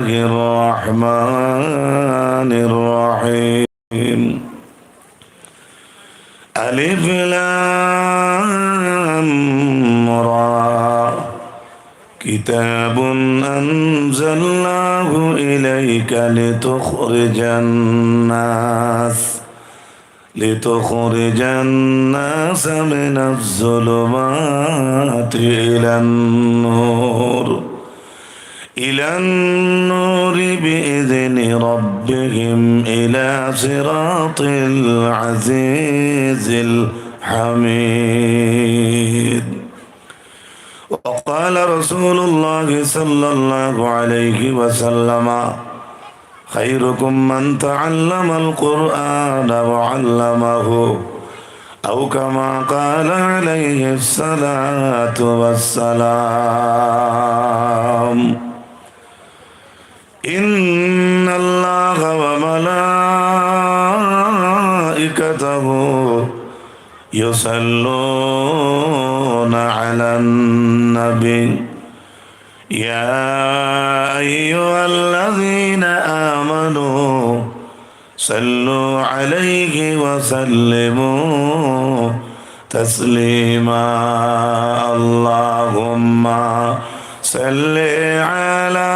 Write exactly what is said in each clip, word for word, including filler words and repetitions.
الرحمن الرحيم. ألف لام را. كتاب أنزلناه إليك لتخرج الناس، لتخرج الناس من الظلمات إلى النور، إلى النور بإذن ربهم إلى صراط العزيز الحميد. وقال رسول الله صلى الله عليه وسلم: خيركم من تعلم القرآن وعلمه، أو كما قال عليه الصلاة والسلام. إن الله وملائكته يصلون على النبي، يا أيها الذين آمنوا صلوا عليه وسلموا تسليما. اللهم صل على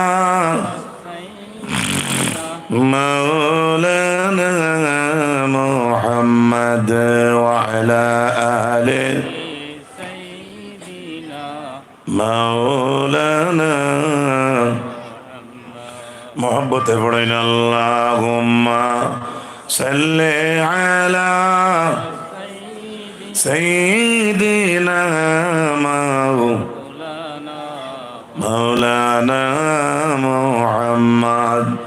مولانا محمد وعلى آل مولانا. মহব্বতে পড়ইন, اللهم صل على سيدنا مولانا محمد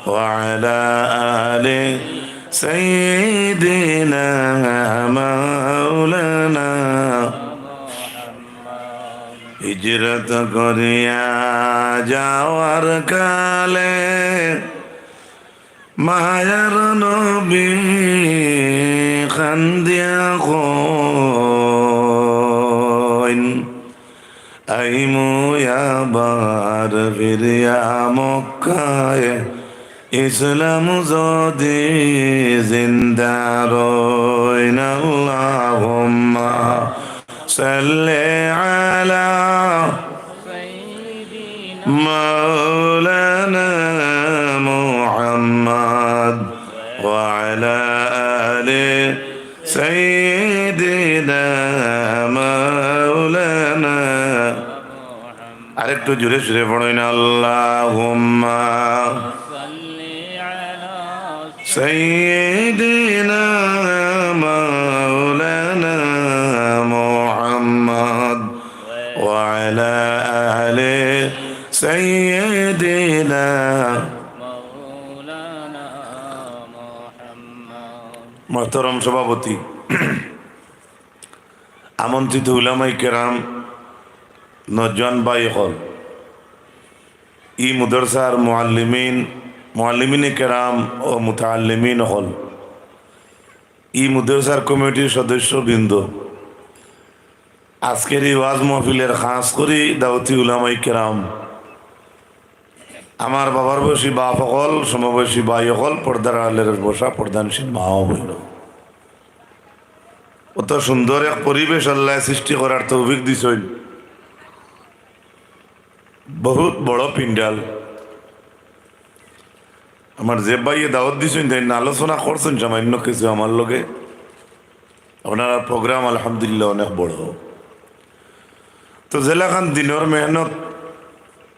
وعلى آل سيدنا مولانا. হিজরত করিয়া যাওয়ার কালে মায়ার নবী কান্দিয়া কইন, আইমু আবার ফিরিয়া মক্কায়, ইসলাম যদি জিন্দা রইন। اللهم صل على مولانا محمد وعلى آل سيدنا مولانا. আরেকটু জোরে সুরে পড়ইন, اللهم صل على سيدنا مولانا محمد وعلى آل سيدنا مولانا محمد. মহতরম সভাপতি, আমন্ত্রিত উলামায়ে কেরাম, নওজোয়ান ভাই অকল, ই মাদ্রাসার মুআল্লিমিন, মুআল্লিমিনে কেরাম ও মুতাআল্লিমিন অকল, ই মাদ্রাসার কমিটির সদস্যবৃন্দ, আজকের ই ওয়াজ মাহফিলের খাস করি দাওতি উলামায়ে কেরাম, আমার বাবার বয়সী বাপ অকল, সমবয়সী ভাই অকল, পর্দার আড়ালের বসা পর্দানশীল মা ও বইন, অত সুন্দর এক পরিবেশ আল্লায় সৃষ্টি করার তৌফিক দিছইন। বহুত বড় পিন্ডাল। আমার যে ভাইয়ে দাওত দিছইন, তাইন আলোচনা করছইন সামান্য কিছু আমার লগে। আপনারার program আলহামদুলিল্লাহ অনেক বড়। তো যেলাখান দিনর মেহনত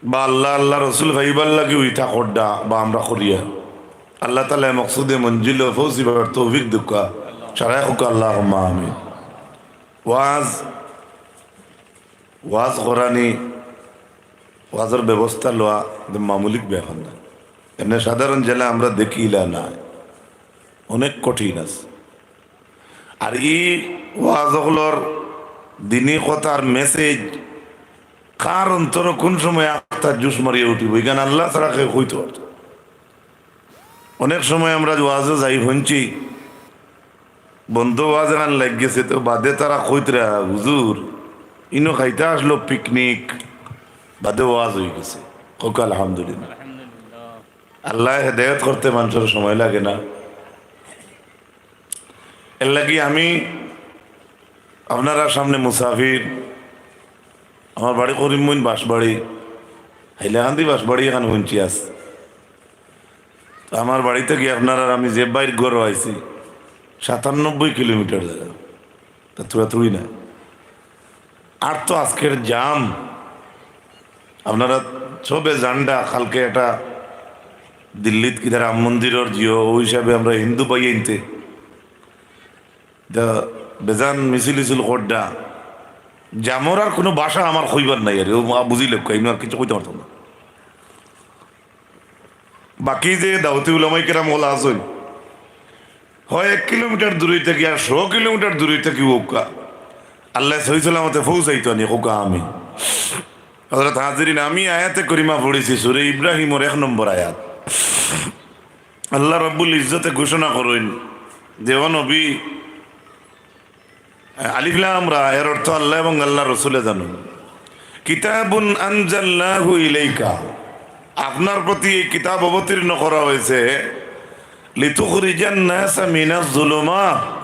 বা আল্লাহ, আল্লাহ রসুল পাইবার লাগি অইতা কররা বা আমরা করিয়ার, আল্লাহ তাআলায় মকসুদে মঞ্জিলো পৌঁছিবার তৌফিক দেউক্কা। সারাই কউক্কা আল্লাহুম্মা আমিন। ওয়াজ, ওয়াজ করানি, ওয়াজর ব্যবস্থা লওয়া, ইতা মামুলিক ব্যাপার না। এমনে সাধারণ যেলা আমরা দেখি ইলা নায়, অনেক কঠিন আছে। আর ই ওয়াজ অকলর দিনি কথার message কার অন্তরো কুন সময় আখতা জুশ মারিয়া উঠিবো, ইখান আল্লাহ ছাড়া কেউ কইতো পারতো না। অনেক সময় আমরা ওয়াজো যাই হুনছি, বন্ধ ওয়াজ এখান লাগি গেছে, তো বাদে তারা কইতরা, "হুজুর, ইনো খাইতা আসলো picnic, বাদে ওয়াজ অইগেছে।" কউক্কা আলহামদুলিল্লাহ। আল্লায় হেদায়েত করতে মানষর সময় লাগে না। এরলাগি আমি আপনারার সামনে মুসাফির। আমার বাড়ি করিমগঞ্জ বাঁশবাড়ি, হাইলাকান্দি বাঁশবাড়ি, এখান হুনছি আস। তো আমার বাড়ি থাকি আপনারার আমি যে বাইর ঘরো আইছি, সাতানব্বই কিলোমিটার জাগা, তা থুড়া থুড়ি না। আর তো আজকের জাম, আপনারা সবে জানডা, কালকে একটা দিল্লিত কিতা রাম মন্দিরর জিও, অউ হিসাবে আমরা হিন্দু ভাইয়াইন্তে ইতা বেজান মিছিল ইছিল করডা। জামর আর কুনু ভাষা আমার কইবার নাই, আর অউ বুঝিলে কই, আমি আর কিছু কইতাম পারতাম না। বাকি যে দাওতি উলামায়ে কেরাম অলা আছইন, হয় এক কিলোমিটার দূরই থাকি আর শো কিলোমিটার দূরই থাকি অউক্কা, আল্লায় সহি সালামতে পৌঁছাইতো নি, কউক্কা আমিন। হযরত হাজিরিন, আমি আয়াতে করিমা পড়ছি, সূরা ইব্রাহিমর এক নম্বর আয়াত। আল্লাহ রাব্বুল ইজ্জতে ঘোষণা করইন যে, ও নবী, আলিফ লাম রা, এর অর্থ আল্লাহ এবং আল্লাহর রসুলে জানইন। কিতাবুন আনজালনাহু ইলাইকা, আপনার প্রতি এই কিতাব অবতীর্ণ করা হয়েছে, লিতুখরিজান নাসা মিনাজ জুলুমাত,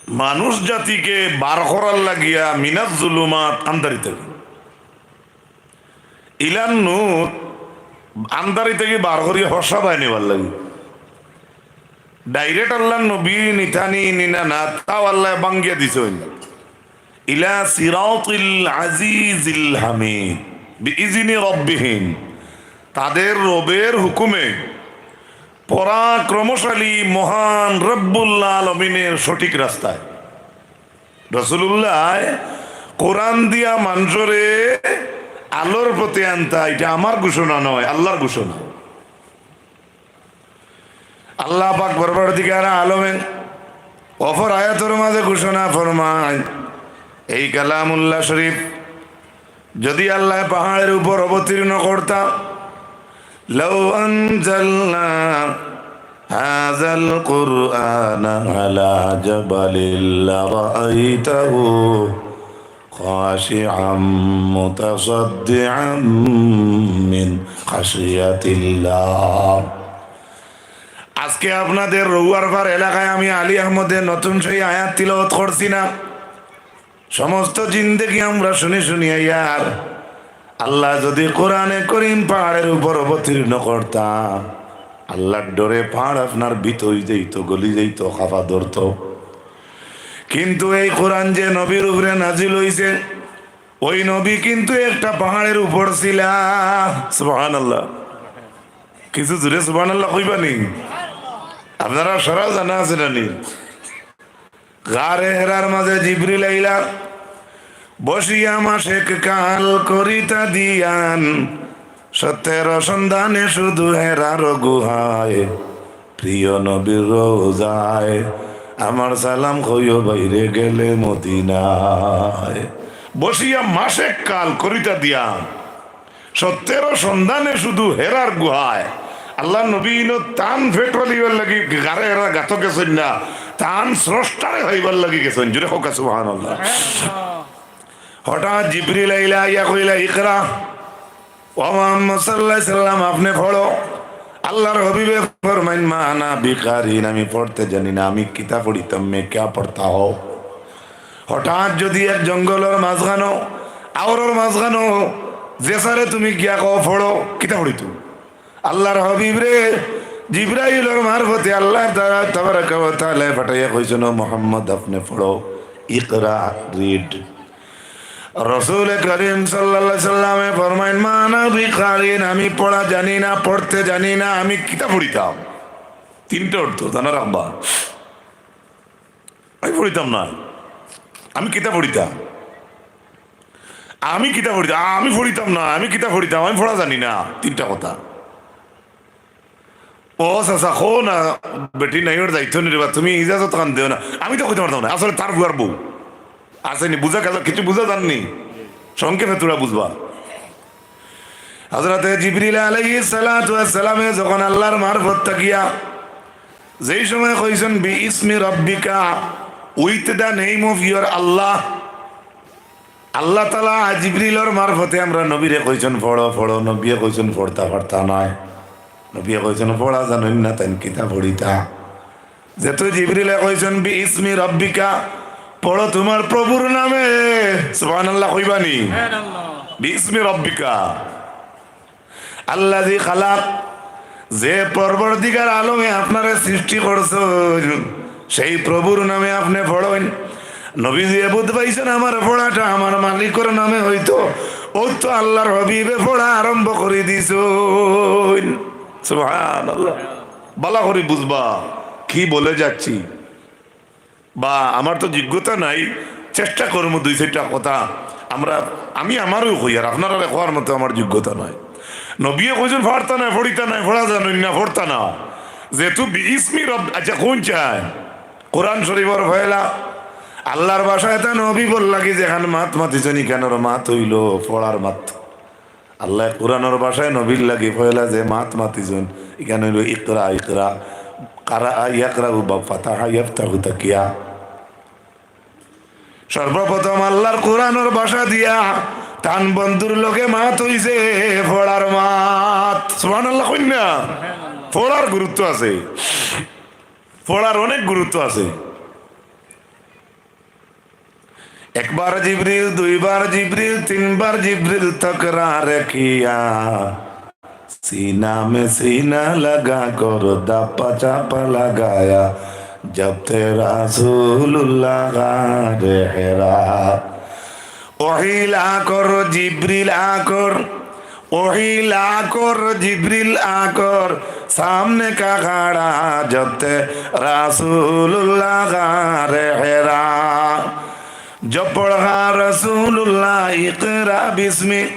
মানুষ জাতিকে বার করার লাগিয়া, মিনাজ জুলুমাত, আন্ধারি থাকি, ইলান নূর, আন্ধারি থাকি বার করিয়া ফর্সা বায় নিবার লাগি। Direct আল্লাহর নবী নিতানি নিনা না, তাও আল্লায় ভাঙ্গিয়া দিছইন। ইলা সিরাতিল আজিজিল হামিদ, বিইজনি রব্বিহিম, তাদের রবের হুকুমে পরাক্রমশালী মহান রব্বুল আলামিনের সঠিক রাস্তায়। রাসূলুল্লাহ কোরআন দিয়া মানষরে আলোর পথে আনতা, ইটা আমার ঘোষণা নয়, আল্লাহর ঘোষণা। আল্লাহ পাক পরওয়ারদিগারে আলমে অপর আয়াতর মাঝে ঘোষণা ফরমায়, এই কালামুল্লাহ শরীফ যদি আল্লায় পাহাড়ের উপর অবতীর্ণ করতা, লাউ আনজালনা হাযাল কুরআনা আলা জাবালিল লারাআইতাহু খাশিআম মুতাসাদ্দিআম মিন খাশিয়াতিল্লাহ। আজকে আপনাদের রৌয়ারপাড় এলাকায় আমি আলী আহমদে নতুন সেই আয়াত তিলাওয়াত করছি না? সমস্ত জিন্দেগি আমরা শুনি শুনি আইয়ার। আল্লাহ যদি কোরআনে করিম পাহাড়ের উপর অবতীর্ণ করতা, আল্লাহর ডরে পাহাড় আপনার ভীত অই যাইতো, গলি যাইতো, খাফা ধরতো। কিন্তু এই কোরআন যে নবীর উপরে নাজিল অইছে, ওই নবী কিন্তু একটা পাহাড়ের উপর ছিলা। সুবহানাল্লাহ। কিছু জোরে সুবহানাল্লাহ কইবা নি? আপনারা সারা জানা আছে না নি? গারে হেরার মাঝে জিবরিল আইলা, বসিয়া মাসেক কাল করিতা দিয়ান, সত্যের সন্ধানে শুধু হেরার গুহায়। প্রিয় নবীর রোজায়, আমার সালাম কইও বাইরে গেলে মদিনায়। বসিয়া মাসেক কাল করিতা দিয়ান, সত্যের সন্ধানে শুধু হেরার গুহায়। আল্লাহর নবী ইনো তান পেট্রোল ইবার লাগি গারে হেরা গাতো গেছইন না, তান স্রষ্টারে পাইবার লাগি গেছইন। জোরে কউক্কা সুবহানাল্লাহ। হঠাৎ জিবরিল আইলা, আইয়া কইলা, "ইকরা।" ও মুহাম্মদ সাল্লাল্লাহু আলাইহি সাল্লাম, আপনে পড়ো। আল্লাহর হাবিবে ফরমাইন, "মা আনা বিকারিন, আমি পড়তে জানি না, আমি কিতা পড়িতাম, মে ক্যা পড়তা হো?" হঠাৎ যদি এক জঙ্গলর মাঝখানো, আওরর মাঝখানো, যে সারে তুমি গিয়া কও, "পড়ো", কিতা পড়িতো? আল্লাহর হাবিবরে জিবরাইলর মারফতে আল্লাহ তাআলা তাবারাকা ওয়া তাআলা পাঠাইয়া কইছইন, "ও মুহাম্মদ, আপনে পড়ো, ইকরা, read।" রাসূল করিম সাল্লাল্লাহু আলাইহি সাল্লামে ফরমাইন, "মা আনা বিকারিন, আমি পড়া জানি না, পড়তে জানি না, আমি কিতা পড়িতাম?" তিনটা অর্থ জানা রাখবা। আমি পড়িতাম না, আমি কিতা পড়িতাম? আমি কিতা পড়িতাম? আমি পড়িতাম না, আমি কিতা পড়িতাম? আমি পড়া জানি না। তিনটা কথা। ও চাচা, কও না, বেটি নাই, ওর দায়িত্ব নিবা, তুমি ইজাজত খান দেও না। আমি তো কইতাম পারতাম না, আসলে তার ফুয়ার বউ। আছে নি, বুঝা গেল, কিছু বুঝা যার নি? সংক্ষেপে থুড়া বুঝবা। হযরতে জিবরিল আলাইহিস সালাতু ওয়াস সালামে যখন আল্লাহর মারফত থাকিয়া যেই সময় কইছইন, "বিইসমি রাব্বিকা", with the name of your Allah, আল্লাহ তাআলা জিবরিলর মারফতে আমরা নবীরে কইছইন, "পড়ো, পড়ো।" নবীয়ে কইছইন, "পড়তা পারতা নায়।" নবীয়ে কইছইন, "পড়া জানইন না, তাইন কিতা পড়িতা?" যেহেতু জিবরিলে কইছইন, "বিইসমি রব্বিকা", পড়ো তুমার প্রভুর নামে। সুবহানাল্লাহ কইবানি? বিইসমি রব্বিকা। আল্লাযী খালাক, যে পরওয়ারদিগার আলমে আপনারে সৃষ্টি করছইন, সেই প্রভুর নামে আপনে পড়ইন। নবীজিয়ে বুঝ পাইছইন, আমার পড়াটা আমার মালিকর নামে অইতো, অউ তো আল্লাহর হাবিবে পড়া আরম্ভ করি দিছইন। সুবহানাল্লাহ। ভালা করি বুঝবা কি বলে যাচ্ছি। বা আমার তো যোগ্যতা নাই, চেষ্টা করমু দুই চাইরটা কথা। আমরা, আমি আমারেউ কই, আর আপনারারে কওয়ার মতো আমার যোগ্যতা নাই। নবীয়ে কইছইন, "পারতা নায়, পড়িতা নায়, পড়া জানইন না, পড়তা না।" যেহেতু বিইসমি রব, আচ্ছা, কুন চায়? কোরআন শরীফর পয়লা আল্লাহর ভাষায় তা নবীর লাগি যেখান মাত মাতিছইন, ইখানর মাত অইলো পড়ার মাত। আল্লায় কোরআনর ভাষায় নবীর লাগি পয়লা যে মাত মাতিছইন, ইখান অইলো ইকরা, ইকরা, কারা ইয়াকরাউ বা ফাতাহা ইয়াফতাহু থাকিয়া। সর্বপ্রথম আল্লাহর কোরআনর ভাষা দিয়া তান বন্ধুর লগে মাত অইছে পড়ার মাত। সুবহানাল্লাহ কইন না? পড়ার গুরুত্ব আছে, পড়ার অনেক গুরুত্ব আছে। একবার জিবরিল, দুইবার জিবরিল, তিনবার জিবরিল তকরার কিয়া, সিনা মে সিনা লাগা কর, দাপা চাপা লাগায়া, জব তে রাসূলুল্লাহ গারে হেরা। ওহিল আকর, জিবরিল আকর, ওহিল আকর, জিবরিল আকর, সামনে কা খাড়া, জব তে রাসূলুল্লাহ গারে হেরা। জব পড়া রাসূলুল্লাহ ইকরা বিসমি,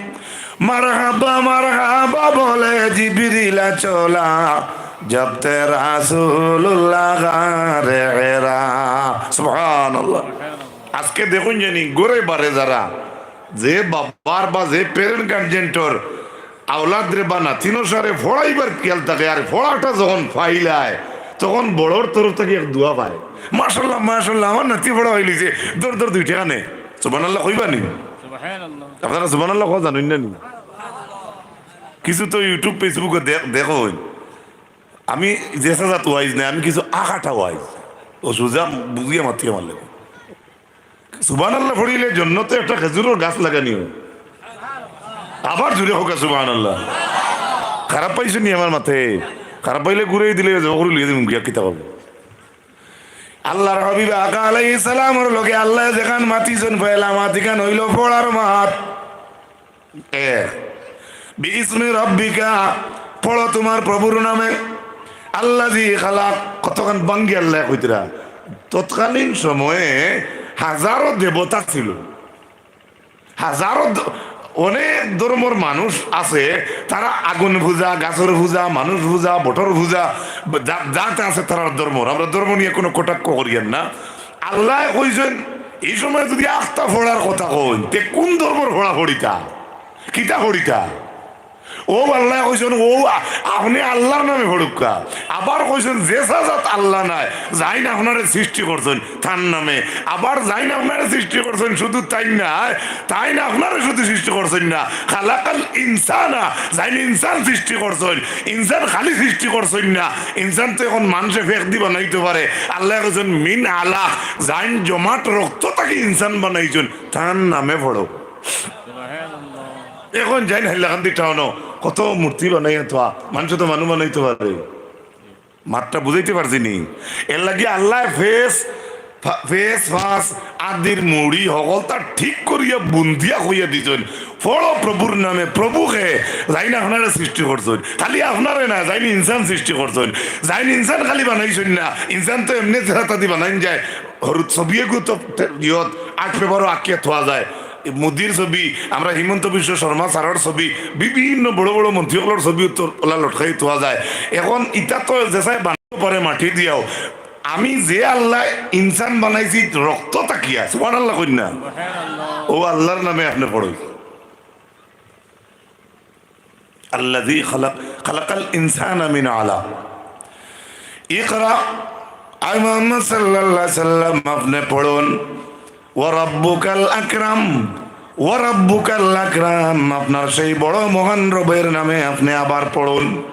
মারহাবা, মারহাবা বলে জিবরিল চলা, জব তে রাসূলুল্লাহ গারে হেরা। সুবহানাল্লাহ। আজকে দেখইন জানি ঘরে বারে যারা, যে বাবার বা যে parent guardianর আওলাদরে বা নাতিনশারে পড়াইবার খিয়াল থাকে, আর পড়াটা যখন ফাইলায়, তখন বড়র তরফ থাকি এক দোয়া পায়, "মাশাআল্লাহ, মাশাআল্লাহ, আমার নাতি পড়া ফাইলিছে, ধর, ধর, দুই টেকা নে।" সুবহানাল্লাহ কইবানি? সুবহানাল্লাহ। আপনারা সুবহানাল্লাহ কওয়া জানইন না নি? কিছু তো YouTube, Facebook-ও দেখ-, দেখইন। আমি যে সাজাত ওয়াইজ নাই, আমি কিছু আকাটা ওয়াইজ। ও সুজা বুঝিয়া মাতিয়া মারলে। সুবহানাল্লাহ পড়িলে জন্নতে একটা খেজুরর গাছ লাগানি অয়। আবার জুরে কউক্কা সুবহানাল্লাহ। খারাপ পাইছো নি আমার মাতে? খারাপ পাইলে ঘুরাই দিলে জবা করি লইয়া দিমু গিয়া কিতা করবো? আল্লাহর হাবিব আকা আলাইহিস সালামর লগে আল্লায় যেখান মাতিছইন পয়লা মাত ইখান অইলো পড়ার মাত। এ, বিইসমি রব্বিকা, পড়ো তুমার প্রভুর নামে। আল্লাযী খালাক, কতখান ভাঙ্গি আল্লায় কইতরা। তৎকালীন সময়ে হাজারো দেবতা ছিল, হাজারো দ-, অনেক ধর্মর মানুষ আছে, তারা আগুন পূজা, গাছর পূজা, মানুষ পূজা, বটর পূজা, যা-, যাতে আছে তারার ধর্মর। আমরা ধর্ম নিয়া কুনু কটাক্ষ করিয়ার না। আল্লায় কইছইন, ই সময় যুদি আখতা পড়ার কথা কইন, তে কুন ধর্মর পড়া পড়িতা? কিতা পড়িতা? অউ আল্লায় কইছইন, অউ আ-, আপনে আল্লাহর নামে পড়উক্কা। আবার কইছইন, যে সাজাত আল্লাহ নাই, যাইন আপনারে সৃষ্টি করছইন তান নামে। আবার যাইন আপনারে সৃষ্টি করছইন, শুধু তাইন নায়, তাইন আপনারে শুধু সৃষ্টি করছইন না, খালাকাল ইনসানা, যাইন ইনসান সৃষ্টি করছইন, ইনসান খালি সৃষ্টি করছইন না, ইনসান তো এখন মানষে ফেক দি বানাইতো পারে। আল্লায় কইছইন, মিন আলাক, যাইন জমাট রক্ত থাকি ইনসান বানাইছইন, তান নামে পড়ো। এখন যাইন হাইলাকান্দি টাউনো, কত মূর্তি বানাইয়া থোয়া, মানষে তো মানু বানাইতো পারে। মাতটা বুঝাইতে পারছি নি? এর লাগি আল্লায় ফেস, ফা-, ফেস, ফাস, আদির মুড়ি হকলতা ঠিক করিয়া বুন্দিয়া কইয়া দিছইন, "পড়ো প্রভুর নামে।" প্রভু কে? যাইন আপনারে সৃষ্টি করছইন। খালি আপনারে না, যাইন ইনসান সৃষ্টি করছইন। যাইন ইনসান খালি বানাইছইন না, ইনসান তো এমনে চেহারাতা দি বানাইন যায়। হরুত ছবি এগু তো তে-, ইয়ত আর্ট পেপারো আঁকিয়া থোয়া যায়। মুদির ছবি, আমরা হিমন্ত বিশ্ব শর্মা স্যারর ছবি, বিভিন্ন বড় বড় মন্ত্রী অকলর ছবি তো ওলা লটকাই থোয়া যায়। এখন ইতা তো যেসায় বানাইতো পারে মাটি দিয়াও, আমি যে আল্লায় ইনসান বানাইছি রক্ত থাকিয়া, সুবহানাল্লাহ কইন না? অউ আল্লাহর নামে আপনে পড়ইন। আল্লাযী খালাক, খালাকাল ইনসানা মিন আলাক। ইকরা, আয় মুহাম্মদ সাল্লাল্লাহু আলাইহি সাল্লাম, আপনে পড়ুন। ওয়া রাব্বুকাল আকরাম, ওয়া রাব্বুকাল আকরাম, আপনার সেই বড় মহান রবের নামে আপনি আবার পড়ুন।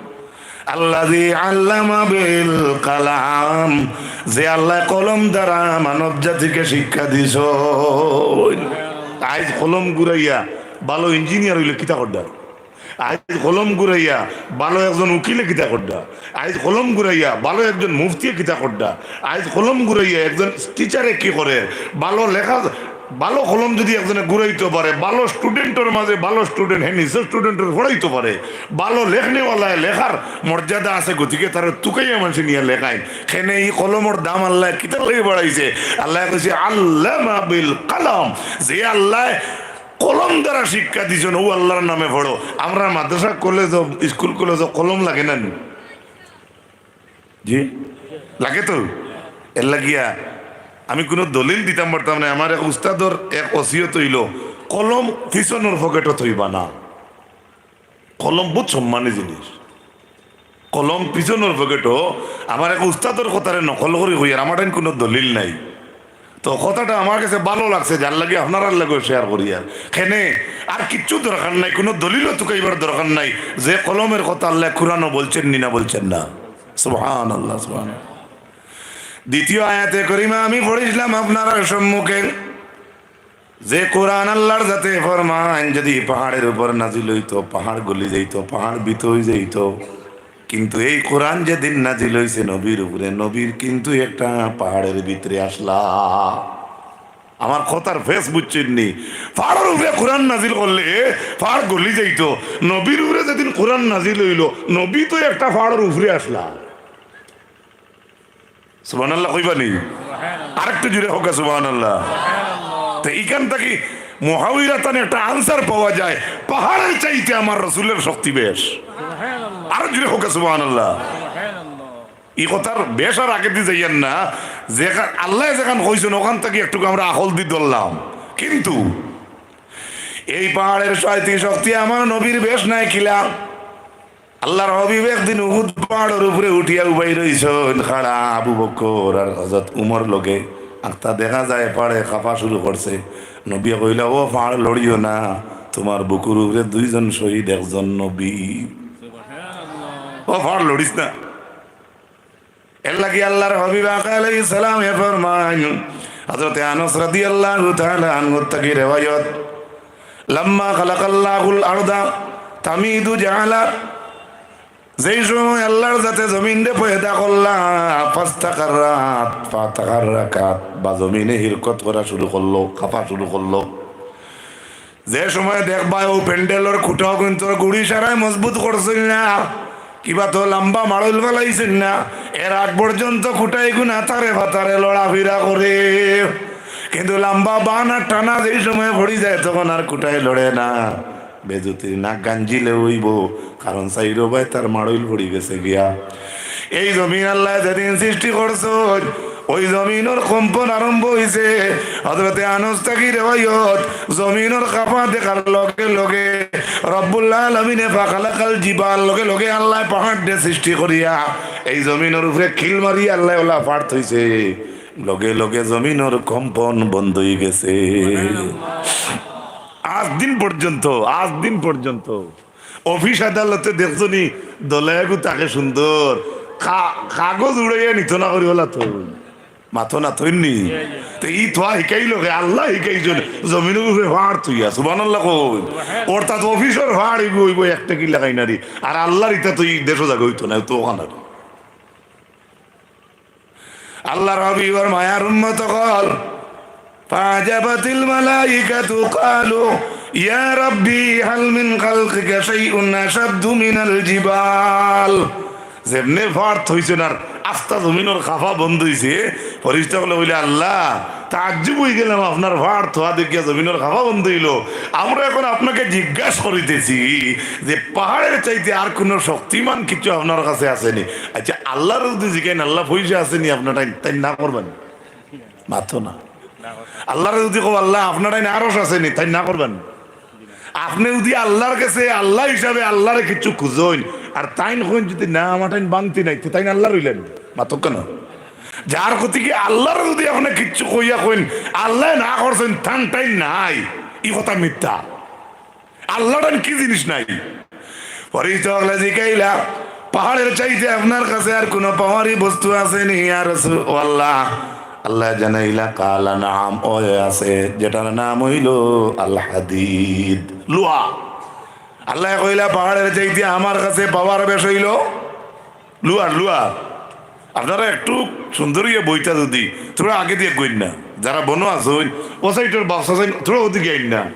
আল্লাযী আল্লামা বিল কালাম, যে আল্লায় কলম দ্বারা মানব জাতিকে শিক্ষা দিছইন। আইজ কলম ঘুরাইয়া ভালো ইঞ্জিনিয়ার অইলে কিতা করতা? আইজ কলম ঘুরাইয়া ভালো একজন উকিলে কিতা করতা? আইজ কলম ঘুরাইয়া ভালো একজন মুফতিয়ে কিতা করতা? আইজ কলম ঘুরাইয়া একজন টিচারে কি করে? ভালো লেখা, ভালো কলম যদি একজনে ঘুরাইতো পারে, ভালো স্টুডেন্টর মাঝে ভালো স্টুডেন্ট, হে নিজে স্টুডেন্টর পড়াইতো পারে, ভালো লেখনেওয়ালায় লেখার মর্যাদা আছে, গতিকে তারে তুকাইয়া মানষে নিয়া লেখাইন। কেনে ই কলমর দাম আল্লায় কিতার লাগি বাড়াইছে? আল্লায় কইছে, "আল্লামা বিল কালাম", যে আল্লায় কলম দ্বারা শিক্ষা দিছইন, অউ আল্লার নামে পড়ো। আমরার মাদ্রাসা কলেজো, স্কুল কলেজো কলম লাগে না নি? জি, লাগে তো। এর লাগিয়া আমি কুনু দলিল দিতাম পারতাম নায়। আমার এক উস্তাদর এক ওসিয়ত অইলো, কলম পিছনর পকেটো থইবা না। কলম বউত সম্মানী জিনিস। কলম পিছনর পকেটো। আমার এক উস্তাদর কথারে নকল করি কইয়ার, আমার ঠাইন কুনু দলিল নাই। তো কথাটা আমার গেছে ভালো লাগছে, যার লাগি আপনারার লগেও শেয়ার করিয়ার। কেনে আর কিচ্ছু দরকার নাই, কুনু দলিলও তুকাইবার দরকার নাই। যে কলমের কথা আল্লায় কুরআনো বলছেন নি না, বলছেন না? সুবহানাল্লাহ, সুবহানাল্লাহ। দ্বিতীয় আয়াতে করিমা আমি পড়ছিলাম আপনারার সম্মুখে, যে কুরআন আল্লার জাতে ফরমাইন, যদি পাহাড়ের উপর নাজিল অইতো, পাহাড় গলি যাইতো, পাহাড় ভীত অই যাইতো। কিন্তু এই কুরআন যেদিন নাজিল অইছে নবীর উপরে, নবীর কিন্তু একটা পাহাড়ের ভিতরে আছলা। আমার কথার ফেস বুঝছইন নি? পাহাড়র উপরে কুরআন নাজিল করলে পাহাড় গলি যাইতো। নবীর উপরে যেদিন কুরআন নাজিল অইলো, নবী তো একটা পাহাড়র উপরে আছলা। সুবহানাল্লাহ কইবা নি? আরেকটু জোরে কউক্কা সুবহানাল্লাহ। তো ইখান থাকি মুহাওয়ারাতান একটা আনসার পাওয়া যায়, পাহাড়ের চাইতে আমার রসুলের শক্তি বেশ। আরো জোরে কউক্কা সুবহানাল্লাহ। ই কথার বেশ আর আগেদি যাইয়ার না, যেখান আল্লায় যেখান কইছইন অখান থাকি একটুক আমরা আখল দি ধরলাম। কিন্তু এই পাহাড়ের চাইতে শক্তি আমার নবীর বেশ নায় কিলা? আল্লার হাবিব একদিন উহুদ পাহাড়র উপরে উঠিয়া উবাই রইছইন, খাড়া আবু বকর আর হযরত উমর লগে। আখতা দেখা যায় পাহাড়ে কাঁপা শুরু করছে। নবীয়ে কইলা, "ও পাহাড় লড়িও না, তুমার বুকুর উপরে দুইজন শহীদ, একজন নবী। ও পাহাড় লড়িস না।" এর লাগি আল্লার হাবিব আকা আলাইহিস সালামে ফরমাইন, হযরতে আনাস রাদিয়াল্লাহু তাআলা আনহু থাকি রেওয়ায়ত, "লাম্মা খালাকাল্লাহুল আরদা তামিদু জাআলা", যেই সময় আল্লার জাতে জমিনরে পয়দা করলা, ফাস্তাকাররাত ফাতাহাররাকাত, বা জমিনে হিরকত করা শুরু করলো, কাঁপা শুরু করলো, যে সময় দেখবায় অউ প্যান্ডেলর খুঁটাও কিন্তু গুড়ি সারায় মজবুত করছইন না, কিবা তো লাম্বা মাড়ইল ফালাইছইন না, এর আগ পর্যন্ত খুঁটাইগুন আতারে ফাতারে লড়াফিরা করে। কিন্তু লাম্বা বান আর টানা যেই সময় পড়ি যায়, তখন আর খুঁটাই লড়ে না। বেজুতির নাক গাঞ্জিলে অইবো, কারণ চাইরো বায় তার মাড়ইল পড়ি গেছে গিয়া। এই জমিন আল্লায় যেদিন সৃষ্টি করছইন, ওই জমিনর কম্পন আরম্ভ অইছে। হযরতে আনাস থাকি রেওয়ায়ত, জমিনর কাঁপা দেখার লগে লগে রব্বুল আলামিনে ফাখালাকাল জিবাল, লগে লগে আল্লায় পাহাড়রে সৃষ্টি করিয়া এই জমিনর উপরে খিল মারিয়া আল্লায় অলা পাহাড় থইছে। লগে লগে জমিনর কম্পন বন্ধ অই গেছে। আজ দিন পর্যন্ত, আজ দিন পর্যন্ত অফিস আদালতে দেখছো নি, দলাইগু থাকে সুন্দর, কা-, কাগজ উড়াইয়া নিতো না করি অলা তো। মাতো না থইন নি? তে ই থোয়া হিকাইলো কে? আল্লায় হিকাইছইন, জমিনর উপরে পাহাড় থইয়া, সুবহানাল্লাহ কইন। অর্থাৎ অফিসর পাহাড় ইগু অইবো একটা কিলা খাইনারি, আর আল্লার ইটা তো ই দেশো জাগা অইতো না, তো অখান আর। আল্লার হাবিবর মায়ার উম্মত অকল, ফাআজাবাতিল মালাইকাতু ক্বালু, ইয়া রাব্বি হাল মিন খালকিকা শাইউন আশাদ্দু মিনাল জিবাল। যেমনে পাহাড় থইছইন আর আস্তা জমিনর কাঁপা বন্ধ অইছে, ফিরিস্তা অকলে কইলা, "আল্লাহ, তাজ্জুব অই গেলাম, আপনার পাহাড় থোয়া দেখিয়া জমিনর কাঁপা বন্ধ অইলো। আমরা এখন আপনাকে জিজ্ঞাসা করিতেছি যে পাহাড়ের চাইতে আর কোনো শক্তিমান কিছু আপনার কাছে আছে নি?" আচ্ছা, আল্লারে যদি জিগাইন, "আল্লাহ, পয়সা আছে নি আপনার?" তাইন, তাইন না করবা নি? মাতো না। আল্লারে যদি কও, "আল্লাহ, আপনার ঠাইন আরশ আছে নি?" তাইন না করবা নি? আপনে যদি আল্লার গেছে আল্লাহ হিসাবে আল্লারে কিছু খুঁজইন, আর তাইন কইন যদি, "না, আমার ঠাইন ভাংতি নাই", তে তাইন আল্লার অইলা নি? মাতউক্কা না। যার গতিকে আল্লারে যদি আপনে কিচ্ছু কইয়া কইন, আল্লায় না করছইন, তান ঠাইন নাই, ই কথা মিথ্যা। আল্লাহ টান কি জিনিস নাই? ফিরিস্তা অকলে জিকাইলা, "পাহাড়ের চাইতে আপনার কাছে আর কোনো পাওয়ারি বস্তু আছে নি, ইয়া রাসূল, ও আল্লাহ?" আল্লায় জানাইলা, "কালা নাম, অয় আছে, যেটার নাম অইলো আল হাদিদ, লোহা।" আল্লায় কইলা, "পাহাড়ের চাইতে আমার কাছে পাওয়ার বেশ অইলো লোহার, লোহার।" আপনারা একটু সুন্দর অইয়া বইতা যদি, থুড়া আগেদি আইন না, যারা বনো আছইন, ও সাইডর বাক্স আছইন, থুড়া ওদিকে আইন না।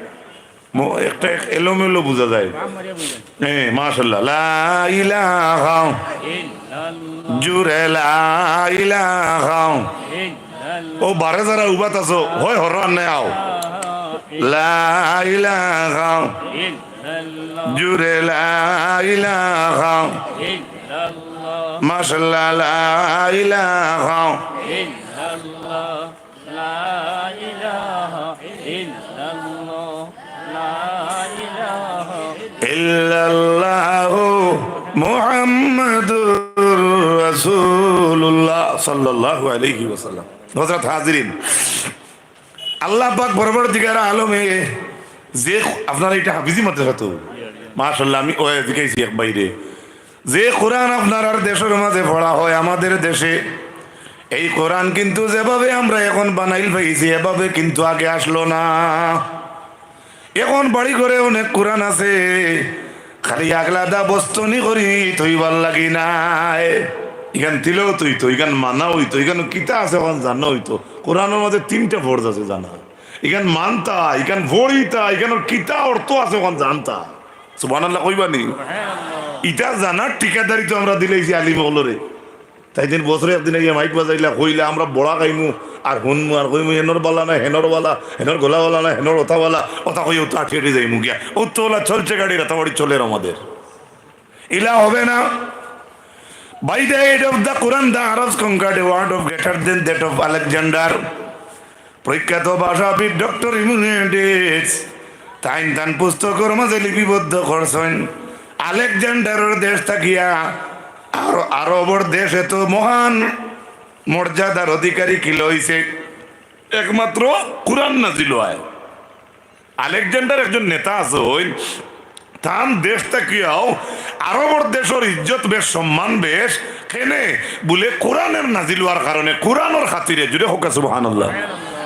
ম-, একটা এক এলোমেলো বুঝা যায়। হ্যাঁ, মাশাআল্লাহ। লা ইলাহা। জুরে লা ইলাহা। ও বারে যারা উবাত আছো, হয় হরো আর নাই আও। লা ইলাহা। জুরে লা ইলাহা। মাশাআল্লাহ, লা ইলাহা। লা ইলাহা ইল্লাল্লাহ, লা ইলাহা ইল্লাল্লাহু মুহাম্মাদুর রাসূলুল্লাহ সাল্লাল্লাহু আলাইহি ওয়াসাল্লাম। হযরত হাজিরিন, আল্লাহ পাক পরওয়ারদিগার আলমে যে, আপনারা এটা হাফিজি মাদ্রাসা তো, মাশাআল্লাহ, আমি ওই জিকাইছি এক বাইরে, যে কোরআন আপনারার দেশর মাঝে পড়া হয় আমাদের দেশে, এই কোরআন কিন্তু যেভাবে আমরা এখন বানাইল পাইছি, এভাবে কিন্তু আগে আসলো না। এখন বাড়ি ঘরে অনেক কোরআন আছে, খালি আগলাদা বস্তনি করি থইবার লাগি নায়। ইখান তিলাওত অইতো, ইখান মানা অইতো, ইখান কিতা আছে অখান জানা অইতো। কোরআনর মাঝে তিনটা ফরজ আছে জানা। ইখান মানতা, ইখান পড়িতা, ইখানর কিতা অর্থ আছে অখান জানতা। সুবহানাল্লাহ কইবা নি? ইটা জানার ঠিকাদারি তো আমরা দিলাইছি আলিম অকলরে। তাইন দিন বছরে একদিন আইয়া মাইক বাজাইলা, কইলা, "আমরা বড়া খাইমু, আর হুনমু, আর কইমু, হেনর বালা না, হেনর বালা, হেনর গলা বালা না, হেনর ওতা বালা", ওতা কইয়া তো আটি আটি যাইমু গিয়া। ও তো ওলা চলছে গাড়ি, রাতাবাড়ি চলের আমাদের। ইলা হবে না। By the aid of the Quran, the Arabs conquered a world of greater than that of Alexander. প্রখ্যাত ভাষাবিদ ডক্টর ইমুনিডেস তাইন তান পুস্তকর মাঝে লিপিবদ্ধ করছইন, আলেকজান্ডারর দেশ থাকিয়া আর আরবর দেশ এত মহান মর্যাদার অধিকারী কিলা অইছে? একমাত্র কোরআন নাজিল অয়। আলেকজান্ডার একজন নেতা আছইন, তান দেশ থাকিয়াও আরবর দেশর ইজ্জত বেশ, সম্মান বেশ। কেনে? বুলে কোরআনর নাজিল অওয়ার কারণে, কোরআনর খাতিরে। জুরে কউক্কা সুবহানাল্লাহ।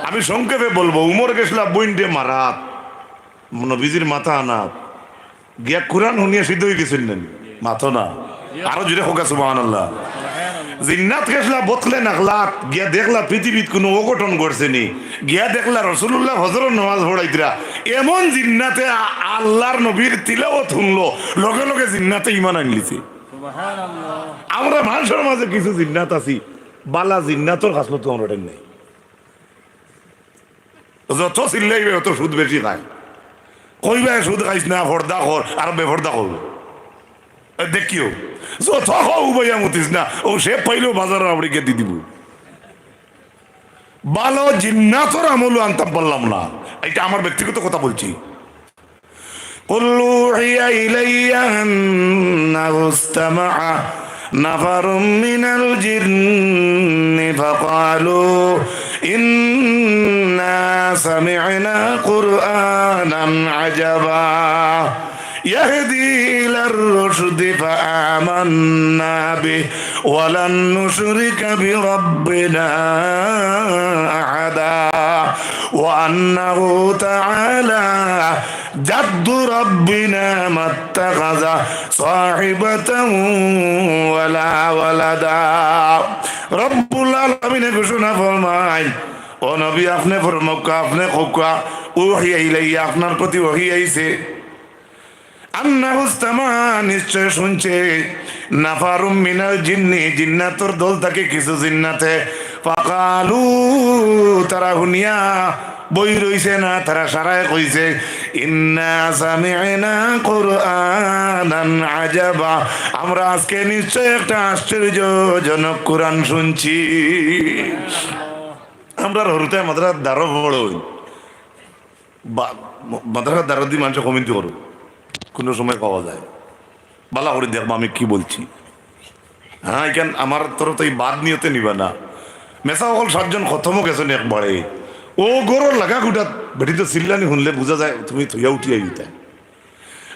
আমি সংক্ষেপে বলবো, উমর গেছলা বইনরে মারাত, নবীজির মাথা আনাত, গিয়া কোরআন হুনিয়া সিদ্ধ অইগেছইন না নি? মাতো না। আরো জুরে কউক্কা সুবহানাল্লাহ। জিন্নাত গেছলা বোতলে নাখলাত, গিয়া দেখলা পৃথিবীত কুনু অঘটন ঘটছে নি, গিয়া দেখলা রসুলুল্লাহ ফজরর নামাজ পড়াইতরা। এমন জিন্নাতে আ-, আল্লার নবীর তিলাওত হুনলো, লগে লগে জিন্নাতে ইমান আনলিছে। আমরা মানষর মাঝে কিছু জিন্নাত আছি, বালা জিন্নাতর খাসলত তো আমরার নাই। যত চিল্লাইবে, অত সুদ বেশি খায়। কইবায়, "সুদ খাইস না, পর্দা কর", আর বেপর্দা করবো। এ দেখিও, যত কও, "উবাইয়া মুতিস না", ও সে পাইলেও বাজারর আবড়ি গিয়া দি দিবো। বালা জিন্নাতর আমলও আনতাম পারলাম না, এটা আমার ব্যক্তিগত কথা বলছি। قل أوحي إلي أنه استمع نفر من الجن فقالوا إنا سمعنا قرآنا عجبا يهدي إلى الرشد فآمنا به ولن نشرك بربنا أحدا وأنه تعالى جد ربنا ما اتخذ صاحبة ولا ولدا। রব্বুল আলামিনে ঘোষণা ফরমাইন, ও নবী, আপনে ফরমাউক্কা, আপনে কউক্কা, উহিয়া ইলাইয়া, আপনার প্রতি ওহী আইছে। আন্নাহু ইস্তামা, নিশ্চয় শুনছে, নাফারুম মিনাল জিন্নি, জিন্নাতর দল থাকি কিছু জিন্নাতে, ফাকালু, তারা হুনিয়া বই রইছে না, তারা সারায় কইছে, ইন্না সামি'না কুরআনান আজাবা, আমরা আজকে নিশ্চয় একটা আশ্চর্যজনক কোরআন শুনছি। আমরার হুরুতায় মাদ্রাসাত দারো পড়ইন। বা-, ম-, মাদ্রাসার দারোদি মানষে comment করো, কুনু সময় পাওয়া যায়। বালা করি দেখবা আমি কি বলছি। হ্যাঁ, ইখান আমার তরফ থাকি বাদ নিয়তে নিবা না। মেসাব অকল সাতজন খতমও গেছইন একবারে। ও ঘরর লাগা গুটাত বেটি তো চিল্লানি হুনলে বুঝা যায় তুমি থইয়া উঠিয়া আইতা।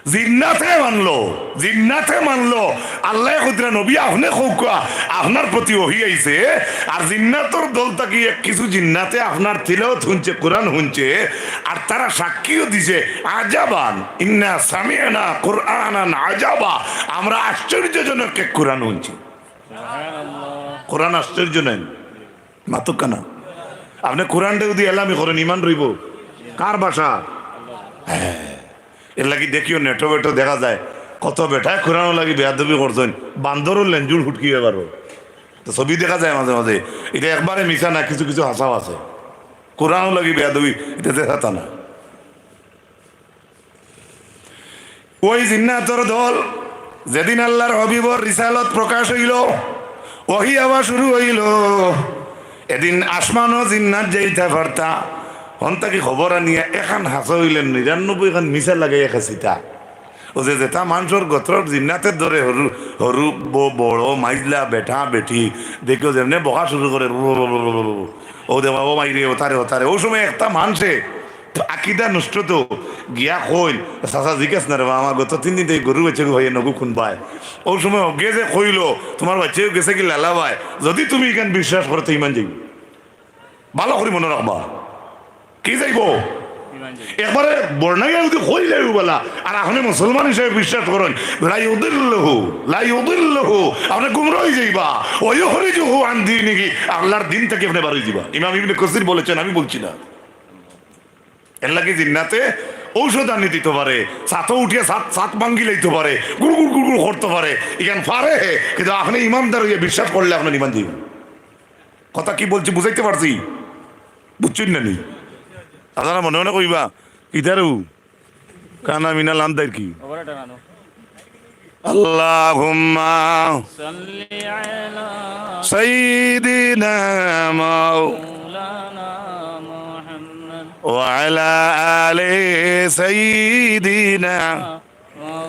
জিন্নাতে মানলো, জিন্নাতে মানলো। আল্লায় কইতরা, "নবী, আপনে কউক্কা, আপনার প্রতি ওহী আইছে।" আর জিন্নাতর দল থাকি এক কিছু জিন্নাতে আপনার তিলাওয়াত হুনছে, কোরআন হুনছে, আর তারা সাক্ষীও দিছে, "আজাবান, ইন্না সামি'না কুরআনান আজাবা।" আমরা আশ্চর্যজনক এক কোরআন হুনছি। কোরআন আশ্চর্য নায়? মাতুক্কা না। আপনে কোরআনরে যদি এলামি করেন, ইমান রইবো? কার ভাষা? হ্যাঁ। এর লাগি দেখিও নেটো বেটো দেখা যায়, কত বেটায় কোরআনর লাগি বেয়াদবি করছইন, বান্দরও লেঞ্জুর ফুটকি ব্যাপারও। তো ছবি দেখা যায় মাঝে মাঝে, ইটা একবারে মিছা না, কিছু কিছু হাছাও আছে। কোরআনর লাগি বেয়াদবি, ইটা দেখা তা না। ওই জিন্নাতর দল, যেদিন আল্লার হাবিবর রিসালত প্রকাশ অইলো, ওহী আওয়া শুরু অইলো, এদিন আসমানও জিন্নাত যাইতা পারতা। হন থাকি খবর আনিয়া এখান হাছা অইলে নিরানব্বই খান মিছা লাগাইয়া খেছিতা। ও যে যেতা মানষর গতরর জিন্নাতে ধরে, হরু, হরু, ব-, বড়, মাইজলা, বেটা, বেটি, দেখিও যেমনে বকা শুরু করে, ও দেখবা, ও মাইরে, ওতারে, ওতারে। ও সময় একটা মানষে তো আকিদা নষ্ট তো, গিয়া কইল, "চাচা জিজ্ঞাস না রে বা, আমার গত তিন দিন থাকি গরু বাচ্চাগু ভাইয়ে নগু খুন পায়।" ও সময় অগে যে কইল, "তোমার বাচ্চাও গেছে কি লালা ভাই, যদি তুমি ইখান বিশ্বাস করো তো ইমান যাইবো।" ভালা করি মনো রাখবা, কি যাইবো? একবারে বর্ণাইয়া যদি কইলে বালা, আর আপনে মুসলমান হিসাবে বিশ্বাস করইন, লা ইউদিল্লুহু, লা ইউদিল্লুহু, আপনে গুমরা অই যাইবা, ওয়া ইউখরিজুহু আন দীনিহি, আল্লার দিন থাকি আপনে বার অই যাইবা। ইমাম ইবনে কাসির বলেছেন, আমি বলছি না। এর লাগি জিন্নাতে ঔষধ আনি দিতো পারে, ছাতো উঠিয়া ছাত, ছাত ভাঙ্গি লাইতো পারে, গুড় গুড় গুড় গুড় করতো পারে, ইখান পারে হে, কিন্তু আপনে ইমানদার অইয়া বিশ্বাস করলে আপনার ইমান যাইবো। কথা কি বলছি, বুঝাইতে পারছি? বুঝছইন না নি? আপনারা মনে মনে কইবা, "ইতারেও কানা মিনা লাম দাইর কি?" আল্লাহুম্মা সাল্লি আলা সাইয়্যিদিনা মাও-, মাওলানা মুহাম্মদ ওয়া আলা আলি সাইয়্যিদিনা মাওলানা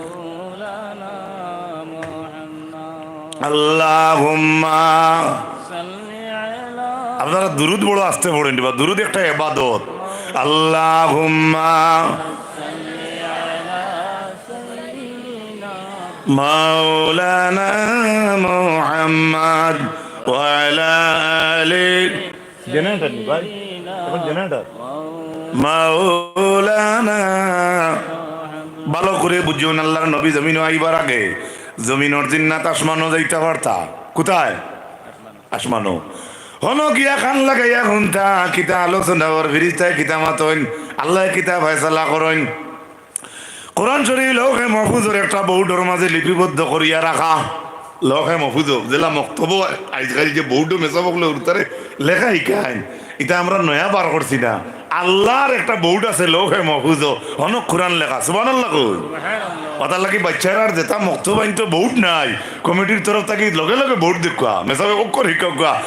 মুহাম্মদ। আল্লাহুম্মা সাল্লি আলা আপনারা দুরুদ বড় আস্তে পড়ইন বা, দুরুদ একটা ইবাদত। আল্লাহুম্মা সাল্লি আলা সাইয়্যিদিনা মাওলানা মুহাম্মদ ওয়া আলা আলি জেনারেটর নি ভাই, এখন জেনারেটর। মাওলানা। ভালো করি বুঝুন, আল্লার নবী জমিনো আইবার আগে জমিনর জিন্নাত আসমানো যাইতা পারতা। কোথায়? আসমানো। হনো গিয়া কান লাগাইয়া হুনতা, কিতা আলোচনা অর, ফিরিস্তায় কিতা মাতইন, আল্লায় কিতা ফয়সালা করইন। কোরআন শরীফ লৌহে মাহফুজর একটা বোর্ডর মাঝে লিপিবদ্ধ করিয়া রাখা। লৌহে মাহফুজ, যেলা মক্তব, আইজকাল যে বোর্ডো মেসাব অকলে উঠতারে লেখা হিকাইন, ইতা আমরা নয়া বার করছি না। আল্লার একটা বোর্ড আছে লৌহে মাহফুজ, হনো কোরআন লেখা। সুবহানাল্লাহ কই। অতার লাগি বাচ্চারার যেতা মক্তব আইন তো বোর্ড নাই, কমিটির তরফ থাকি লগে লগে বোর্ড দেখুয়া, মেসাবে অক্ষর হিকাউকা,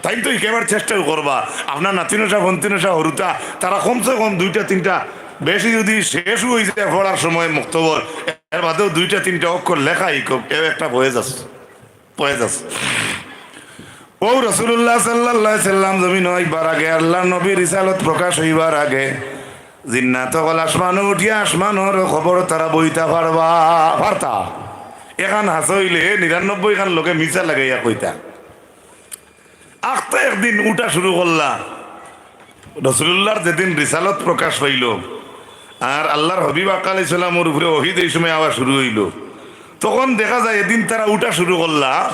তাইন তো হিকাইবার চেষ্টাও করবা। আপনার নাতিনশা, ফন্তিনশা, হরুতা, তারা কমসে কম দুইটা তিনটা বেশি যদি শেষ অই যায় পড়ার সময় মক্তবর, এর বাদেও দুইটা তিনটা অক্ষর লেখা হিকউক, এও একটা ফয়েজ আছে, ফয়েজ আছে। ও রাসূলুল্লাহ সাল্লাল্লাহু আলাইহি সাল্লাম জমিনো আইবার আগে, আল্লার নবীর রিসালত প্রকাশ অইবার আগে, জিন্নাত অকল আসমানো উঠিয়া আসমানর খবর তারা বইতা পারবা, পারতা। এখান হাছা অইলে নিরানব্বই খান লগে মিছা লাগাইয়া কইতা। আখতা একদিন উঠা শুরু করলা। রাসূলুল্লাহর যেদিন রিসালত প্রকাশ পাইল, আর আল্লার হাবিব আকা আলাইহিস সালামর উপরে ওহী যেই সময় আওয়া শুরু অইল, তখন দেখা যায় এদিন তারা উঠা শুরু করলা,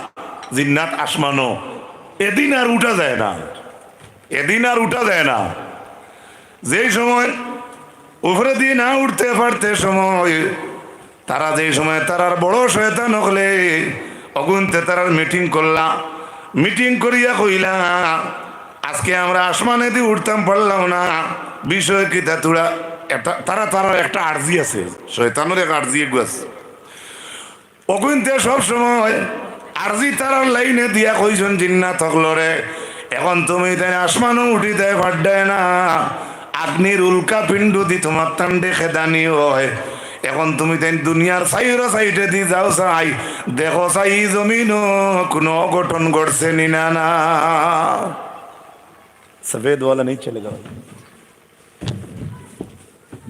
জিন্নাত আসমানো। এদিন আর উঠা যায় না, এদিন আর উঠা যায় না। যেই সময় উপরেদি না উঠতে পারতে সময় তারা যেই সময় তারার বড় শয়তান অকলে অগুনতে তারার মিটিং করলা, মিটিং করিয়া কইলা, "আজকে আমরা আসমানেদি উঠতাম পারলাম না, বিষয় কিতা তোরা?" এটা, তারা, তারার একটা আরজি আছে, শয়তানর এক আরজি এগু আছে। অগুনতে সব সময় আরজি তারার লাইনে দিয়া কইছইন জিন্নাত অকলরে, "এখন তুমি তাইন আসমানো উঠিতায় পারতায় না, আগ্নির উল্কা পিণ্ডদি তোমার তান্ডে খেদানি অয়। এখন তুমি তাইন দুনিয়ার চাইরো সাইডেদি যাও চাই, দেখো চাই ই জমিনো কুনু অঘটন ঘটছে নি না, না।" সফেদ ওয়ালা নেই চলেগা ভাই।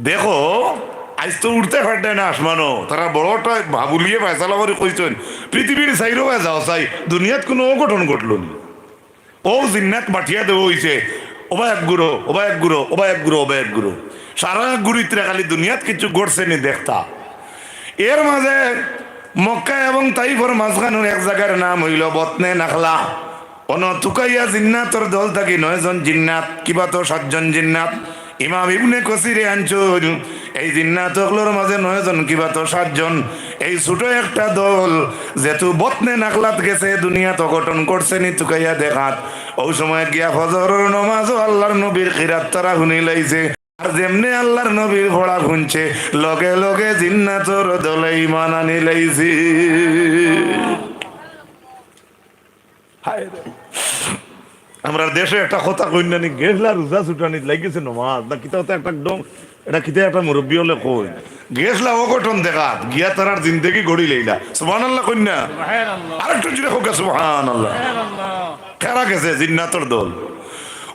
দেখো, আইজ তো উড়তে পারতে না আসমানো, তারা বড়টা বাবুলিয়ে ফয়সালা করি কইছইন, পৃথিবীর চাইরোবায় যাও চাই, দুনিয়াত কুনু অঘটন ঘটলো নি। অউ জিন্নাত পাঠিয়া দেওয়া অইছে, ওবা এক গুরো, ওবা এক গুরো, ওবা এক গুরো, ওবা এক গুরো। সারা গুরিতরা খালি দুনিয়াত কিছু ঘটছে নি দেখতা। এর মাঝে মক্কা এবং তাইফর মাঝখানোর এক জাগার নাম অইলো বতনে নাখলা। অনো তুকাইয়া জিন্নাতর দল থাকি নয়জন জিন্নাত, কিবা তো সাতজন জিন্নাত। ইমাম ইবনে কসিরে আনছইন, এই জিন্নাত অকলর মাঝে নয়জন কিবা তো সাতজন, এই ছোট একটা দল, যেহেতু বতনে নাখলাত গেছে, দুনিয়াত অঘটন ঘটছে নি তুকাইয়া দেখাত, অউ সময় গিয়া ফজরর নমাজও আল্লার নবীর কিরাত তারা হুনিলাইছে। আর যেমনে আল্লার নবীর পড়া হুনছে, লগে লগে জিন্নাতর দলে ইমান আনিলাইছে। হায় রে। আমরার দেশে একটা কথা কইন না নি, গেছলা রোজা ছুটানিত লাগিছে নমাজ, না কিতা অতা একটা একদম, এটা কিতা একটা মুরব্বি অকলে কইন। গেছলা অঘটন দেখাত, গিয়া তারার জিন্দেগি গড়িলাইলা। সুবহানাল্লাহ কইন না? আরেকটু জোরে কউক্কা, সুবহানাল্লাহ। কেরা গেছে? জিন্নাতর দল।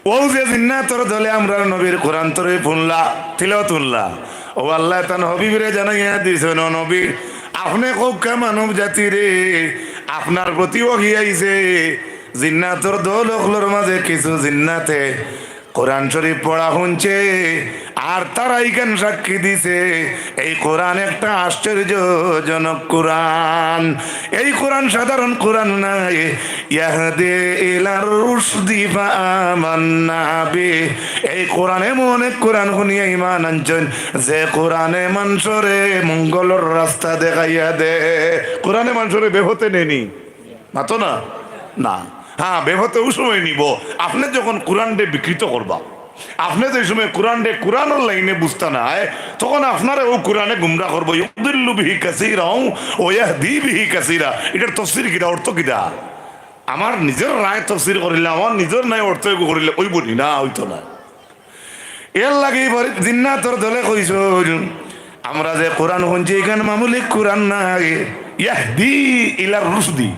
অউ যে জিন্নাতর দলে আমরার নবীর কোরআন শরীফ হুনলা, তিলাওয়াত হুনলা। অউ আল্লায় তান হাবিবরে জানাইয়া দিছইন, "ও নবী, আপনে কউক্কা মানব জাতিরে, আপনার প্রতি ওহী আইছে।" জিন্নাতর দল অকলর মাঝে কিছু জিন্নাতে কোরআন শরীফ পড়া হুনছে, আর তারা ইখান সাক্ষী দিছে, এই কোরআন একটা আশ্চর্যজনক কোরআন। এই কোরআন সাধারণ কোরআন নায়। ইয়াহদি ইলার রুশদি ফাআমান্না বি। এই কোরআন এমন এক কোরআন হুনিয়া ইমান আনছইন, যে কোরআনে মানষরে মঙ্গলর রাস্তা দেখাইয়া দে। কোরআনে মানষরে বেপথে নেয়নি। মাতো না? না। হ্যাঁ, বেপথে অউ সময় নিবো। আপনে যখন কোরআনরে বিকৃত করবা, আপনে যে সময় কোরআনরে কোরআনর লাইনে বুঝতা নায়, তখন আপনারে অউ কোরআনে গুমরা করবো। ইউদিল্লু বিহি কাসীরাও ওয়া ইয়াহদি বিহি কাসীরা। ইটার তফসির কিতা, অর্থ কিতা? আমার নিজর রায় তফসির করিলে, আমার নিজর নায় অর্থ এগু করিলে অইবো নি? না, অইতো না। এর লাগি পরে জিন্নাতর দলে কইছইন, "আমরা যে কোরআন হুনছি, ইখান মামুলি কোরআন নায়, ইয়াহদি ইলার রুশদি,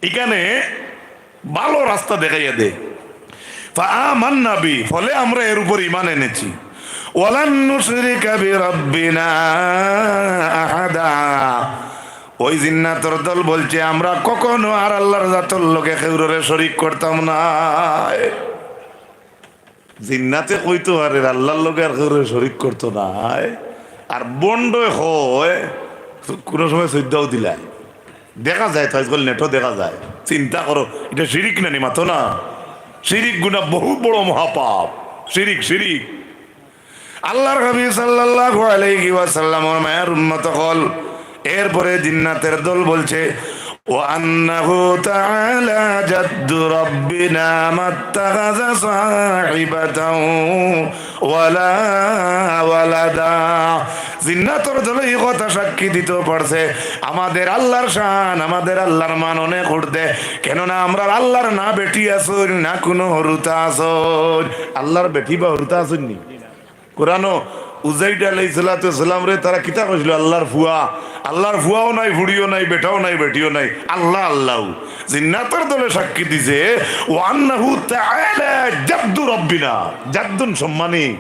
ইখানে ভালো রাস্তা দেখাইয়া দে। ফাআমান্না বি, ফলে আমরা এর উপর ইমান এনেছি। ওয়ালান নুশরিকা বিরাব্বিনা আহাদা।" অউ জিন্নাতর দল বলছে, "আমরা কখনো আর আল্লার জাতর লগে কেউররে শরিক করতাম নায়।" জিন্নাতে কইতো পারে, আল্লার লগে আর কেউরে শরিক করতো নায়। আর ভন্ডে কয়, কুনু সময় সইজদাও দিলায়। দেখা যায় তো, আইজকাল নেটো দেখা যায়। চিন্তা করো, ইটা শিরিক না নি, মাতো না? শিরিক গুনা বহুত বড় মহাপাপ। শিরিক, শিরিক। আল্লার হাবিব সাল্লাল্লাহু আলাইহি ওয়াসাল্লামর মায়ার উম্মত অকল, এরপরে জিন্নাতের দল বলছে, "ওয়া আন্নাহু তাআলা জাদ্দু রাব্বিনা মাত্তাখাযা সাহিবাতাও ওয়ালা ওয়ালাদা।" জিন্নাতর দলে ই কথা সাক্ষী দিতো পারছে, আমাদের আল্লার শান, আমাদের আল্লার মান অনেক ঊর্ধ্বে। কেননা আমরার আল্লার না বেটি আছইন, না কুনু হুরুতা আছইন। আল্লার বেটি বা হুরুতা আছইন নি? কোরআনো উজাইর আলাইহিস সালাতু ওয়াস সালামরে তারা কিতা কইছিল? আল্লার ফুয়া। আল্লার ফুয়াও নাই, ফুড়িও নাই, বেটাও নাই, বেটিও নাই, আল্লা আল্লাউ। জিন্নাতর দলে সাক্ষী দিছে, "ওয়া আন্নাহু তাআলা জাদ্দু রাব্বিনা।" জাদ্দুন সম্মানী।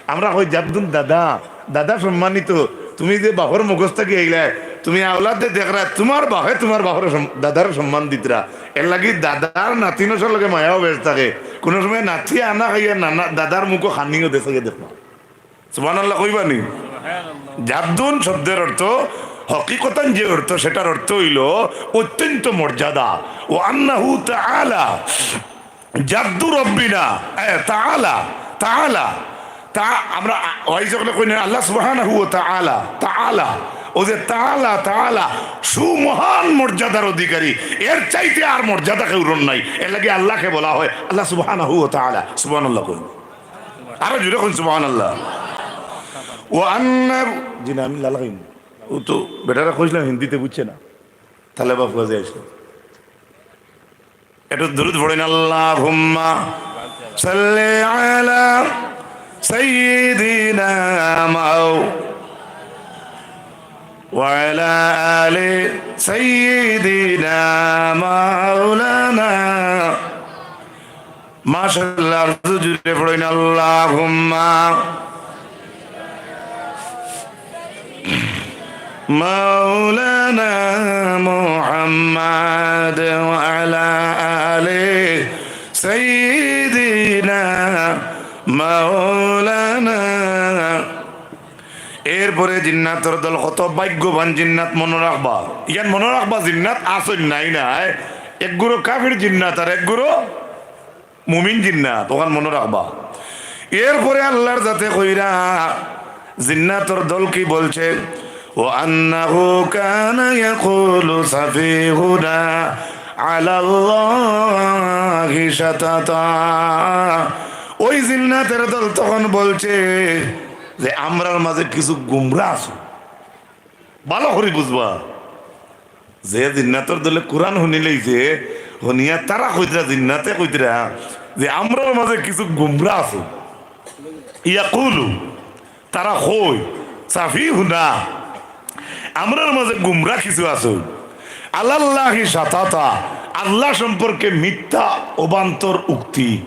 আমরা কই জাদ্দুন দাদা, দাদা সম্মানিত। তুমি যে বাপর মুখস্থ থাকি আইলায়, তুমি আওলাদে দেখরায়, তুমার বাপে তুমার বাপরে সম-, দাদারে সম্মান দিতরা। এর লাগি দাদার নাতিনর লগে মায়াও বেশ থাকে। কুনু সময় নাতি আনা খাইয়া নানা দাদার মুখো খানিও দেশে গিয়া দেখবা। সুবহানাল্লাহ কইবা নি? জাদ্দুন শব্দের অর্থ, হকিকতান যে অর্থ, সেটার অর্থ অইলো অত্যন্ত মর্যাদা। ওয়া আন্নাহু তাআলা জাদ্দু রব্বিনা, এ, তাআলা, তাআলা, তা আমরা আ-, ওই যখন কই না, আল্লাহ সুবহানাহু ওয়া তাআলা, তাআলা, অউ যে তাআলা, তাআলা, সুমহান মর্যাদার অধিকারী, এর চাইতে আর মর্যাদা কেউরর নাই। এর লাগি আল্লাহকে বলা হয় আল্লাহ সুবহানাহু ওয়া তাআলা। সুবহানাল্লাহ কই। আরো জোরে কইন সুবহানাল্লাহ। ওয়া আন্না, জি না, আমি লালা খাইনি। অউ তো বেটারে কইছিলাম হিন্দিতে বুঝছে না। তাহলে বাপ কাজে আসলো। একটু দুরূদ পড়েন, আল্লাহুম্মা সাল্লি আলা সাইয়্যিদিনা মাও-, ওয়া আলা আলি সাইয়্যিদিনা মাওলানা মাশাআল্লাহ, আরো জুরে পড়ইন, আল্লাহুম্মা মাওলানা মুহাম্মাদ ওয়া আলা আলি সাইয়্যিদিনা মাওলানা। এরপরে জিন্নাতর দল, কত ভাগ্যবান জিন্নাত, মনো রাখবা। ইয়ান মনো রাখবা, জিন্নাত আছইন, নাই নাই। এক গুরু কাফির জিন্নাত আর এক গুরু মুমিন জিন্নাত, অখান মনো রাখবা। এরপরে আল্লার জাতে কইরা, জিন্নাতর দল কি বলছে? "ওয়া আন্নাহু কানা ইয়াকুলু সাফিহুনা আলাল্লাহি শাতাতা।" ওই জিন্নাতের দল তখন বলছে যে, "আমরার মাঝে কিছু গুমরা আছে।" ভালা করি বুঝবা, যে জিন্নাতর দলে কুরআন হুনিলাইছে, হুনিয়া তারা কইতরা, জিন্নাতে কইতরা যে, "আমরার মাঝে কিছু গুমরা আছে।" ইয়াকুলু, তারা কয়, "সাফিহুনা, আমরার মাঝে গুমরা কিছু আছে।" আলাল্লাহি শাতাতা, আল্লা সম্পর্কে মিথ্যা অবান্তর উক্তি।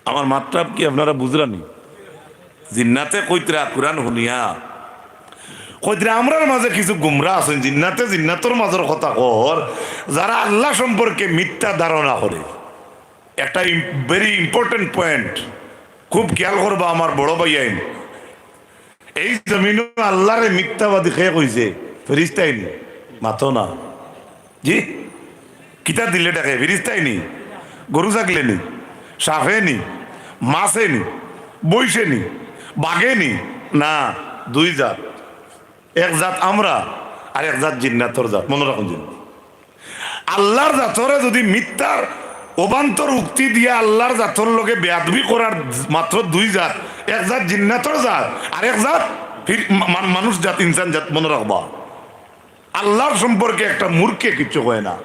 আমার মাতটা কি আপনারা বুঝরানি? জিন্নাতে কইতরা কুরআন হুনিয়া, কইতরা, "আমরার মাঝে কিছু গুমরা আছইন।" জিন্নাতে জিন্নাতর মাঝর কথা কর, যারা আল্লা সম্পর্কে মিথ্যা ধারণা করে। একটা ইম-, very important point, খুব খেয়াল করবা আমার বড় ভাইয়াইন। এই জমিনো আল্লারে মিথ্যাবাদী কে কইছে? ফিরিস্তাইন নি? মাতো না। জি? কিতা দিলে ডাকে? ফিরিস্তাইন নি? গরু ছাগলে নি? সাফে নি? মাছে নি? বইষে নি? বাঘে নি? না, দুই জাত। এক জাত আমরা, আর এক জাত জিন্নাতর জাত। মনো রাখুন জিন। আল্লার জাতরে যদি মিথ্যার অবান্তর উক্তি দিয়া আল্লার জাতর লগে বেয়াদবি করার মাত্র দুই জাত, এক জাত জিন্নাতর জাত, আর এক জাত ফির-, মা-, মা-, মানুষ জাত, ইনসান জাত। মনো রাখবা, আল্লার সম্পর্কে একটা মূর্খে কিচ্ছু কয় না।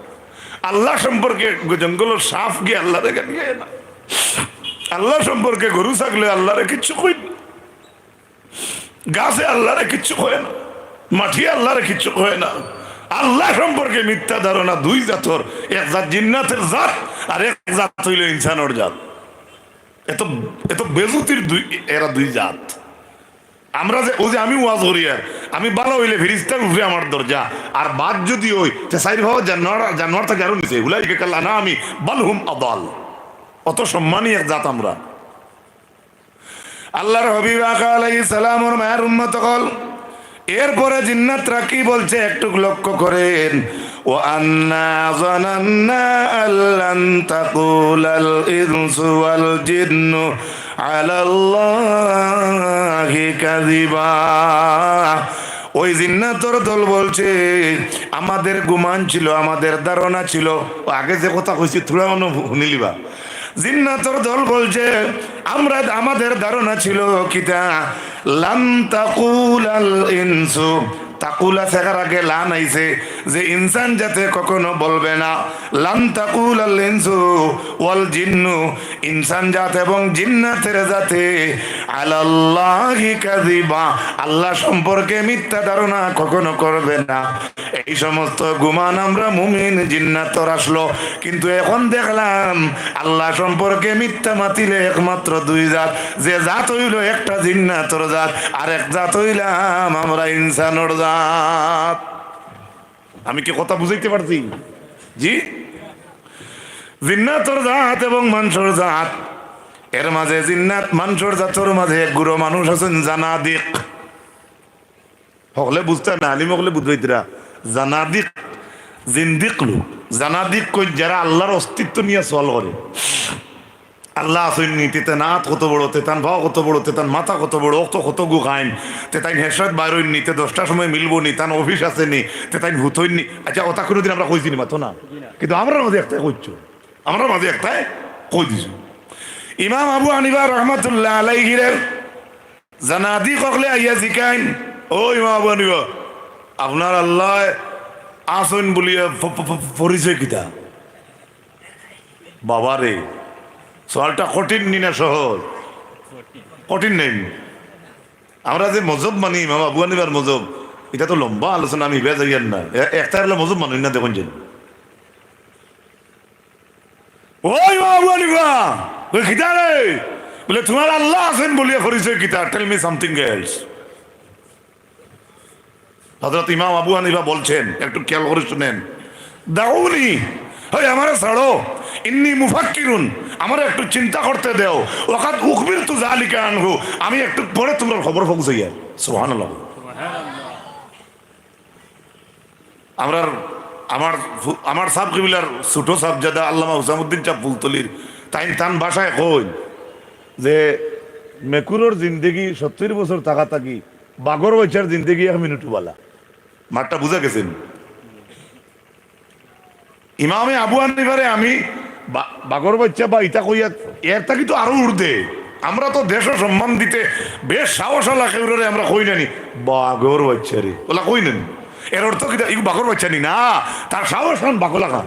আল্লার সম্পর্কে জঙ্গলর সাফ গিয়া আল্লারে গালি দেয় না। আল্লার সম্পর্কে গরু ছাগলে আল্লারে কিচ্ছু কয় না। গাছে আল্লারে কিচ্ছু কয় না, মাটিয়ে আল্লারে কিচ্ছু কয় না। আল্লা সম্পর্কে মিথ্যা ধারণা দুই জাতর, এক জাত জিন্নাতের জাত, আর এক জাত অইলো ইনসানর জাত। এত, এত বেজুতির দুই, এরা দুই জাত। আমরা যে, অউ যে আমি ওয়াজ করিয়ার, আমি ভালা অইলে ফিরিস্তার উপরে আমার দরজা, আর বাদ যদি অই, তে চাইর পাওয়া জানোয়ার, জানোয়ার থাকি আরো নিচে, উলাইকা কাল আনআমি বাল হুম আদাল। অত সম্মানী এক জাত আমরা। আল্লার হাবিব আকা আলাইহিস সালামর মায়ার উম্মত অকল, এরপরে জিন্নাতরা কি বলছে একটু লক্ষ্য করেন। "ওয়া আন্না যানান্না আল্লান তাকুলাল ইনসু ওয়াল জিন্নু আলাল্লাহি কাযিবা।" ওই জিন্নাতর দল বলছে, "আমাদের গুমান ছিল, আমাদের ধারণা ছিল", ও আগে যে কথা কইছি, থুড়া মনো হুনিলিবা। জিন্নাতর দল বলছে, "আমরা, আমাদের ধারণা ছিল কিতা, লান তাকুলাল ইনসু", তাকুলা শেখার আগে লান আইছে, যে ইনসান জাতে কখনো বলবে না, লান তাকুলাল ইনসু ওয়াল জিন্নু, ইনসান জাত এবং জিন্নাতের জাতে আলাল্লাহি কাযিবা, আল্লা সম্পর্কে মিথ্যা ধারণা কখনো করবে না। এই সমস্ত গুমান আমরা মুমিন জিন্নাতর আসলো, কিন্তু এখন দেখলাম আল্লা সম্পর্কে মিথ্যা মাতিলে একমাত্র দুই জাত, যে জাত অইলো একটা জিন্নাতর জাত, আর এক জাত অইলাম আমরা ইনসানর জাত। আমি কি কথা বুঝাইতে পারছি? জি, জিন্নাতর জাত এবং মানষর জাত, এর মাঝে জিন্নাত মানষর জাতর মাঝে এক গুরু মানুষ আছইন জানাদিক। হকলে বুঝতা না, আলিম হকলে বুঝবাইতরা। জানাদিক, জিন্দিক লোক। জানাদিক কই? যারা আল্লার অস্তিত্ব নিয়া সওয়াল করে। আল্লা আছইন নি, তেতান আত কত বড়, তেতান পাও কত বড়, তেতান মাথা কত বড়, অক্ত কত গু খাইন, তেতাইন হেশরাত বাইর অইন নি, তে দশটার সময় মিলবো নি, তান অফিস আছে নি, তেতাইন হুতইন নি। আচ্ছা, অতা কোনোদিন আমরা কইছি নি, মাতো না? কিন্তু আমরার মাঝে একটাই কইছো, আমরার মাঝে একটাই কই দিছো। ইমাম আবু হানিফা রহমাতুল্লাহ আলাইহিরে জানাদিক অকলে আইয়া জিকাইন, "ও ইমাম আবু হানিফা, আপনার আল্লায় আছইন বুলিয়া প-, প-, প-, পরিচয় কিতা?" বাবা রে, সওয়ালটা কঠিন নি না সহজ? কঠিন নায় নি? আমরা যে মজহব মানি, ইমাম আবু হানিফার মজহব, ইটা তো লম্বা আলোচনা, আমি ইবায় যাইয়ার না। এ-, একটা হলো মজহব মানি না, দেখইন যে। "ও ইমাম আবু হানিফা, ওই কিতা রে?" বলে, "তোমার আল্লাহ আছেন বলিয়া পরিচয় কিতা? Tell me something else." হযরত ইমাম আবু হানিফা বলছেন, একটু খেয়াল করে শুনেন, "দাউনি, হয় আমারে ছাড়ো, ইন্নি মুফাক্কিরুন, আমারে একটু চিন্তা করতে দেও, ওয়াকাদ উখবিরতু যালিকা আনহু, আমি একটু পরে তোমরার খবর পৌঁছাইয়ার।" সুবহানাল্লাহ। আমরার, আমার ফু-, আমার সাব কিবলার ছোট সাবজাদা আল্লামা হুসামুদ্দিন সাব ফুলতলির, তাইন তান ভাষায় কইন যে, "মেকুরর জিন্দেগি সত্তইর বছর থাকা থাকি, বাঘর বাইচ্চার জিন্দেগি এক মিনিটও বালা।" মাতটা বুঝা গেছে নি? ইমামে আবু হানিফারে আমি বা-, বাঘর বাইচ্চা বা ইতা কইয়া, এর থাকি তো আরো ঊর্ধ্বে। আমরা তো দেশো সম্মান দিতে বেশ সাহস আলা কেউরে আমরা কই না নি, "বাঘর বাইচ্চা রে", ওলা কই না নি। এর অর্থ কিতা? ইগু বাঘর বাইচ্চা নি না, তার সাহস খান বাঘ লাখান।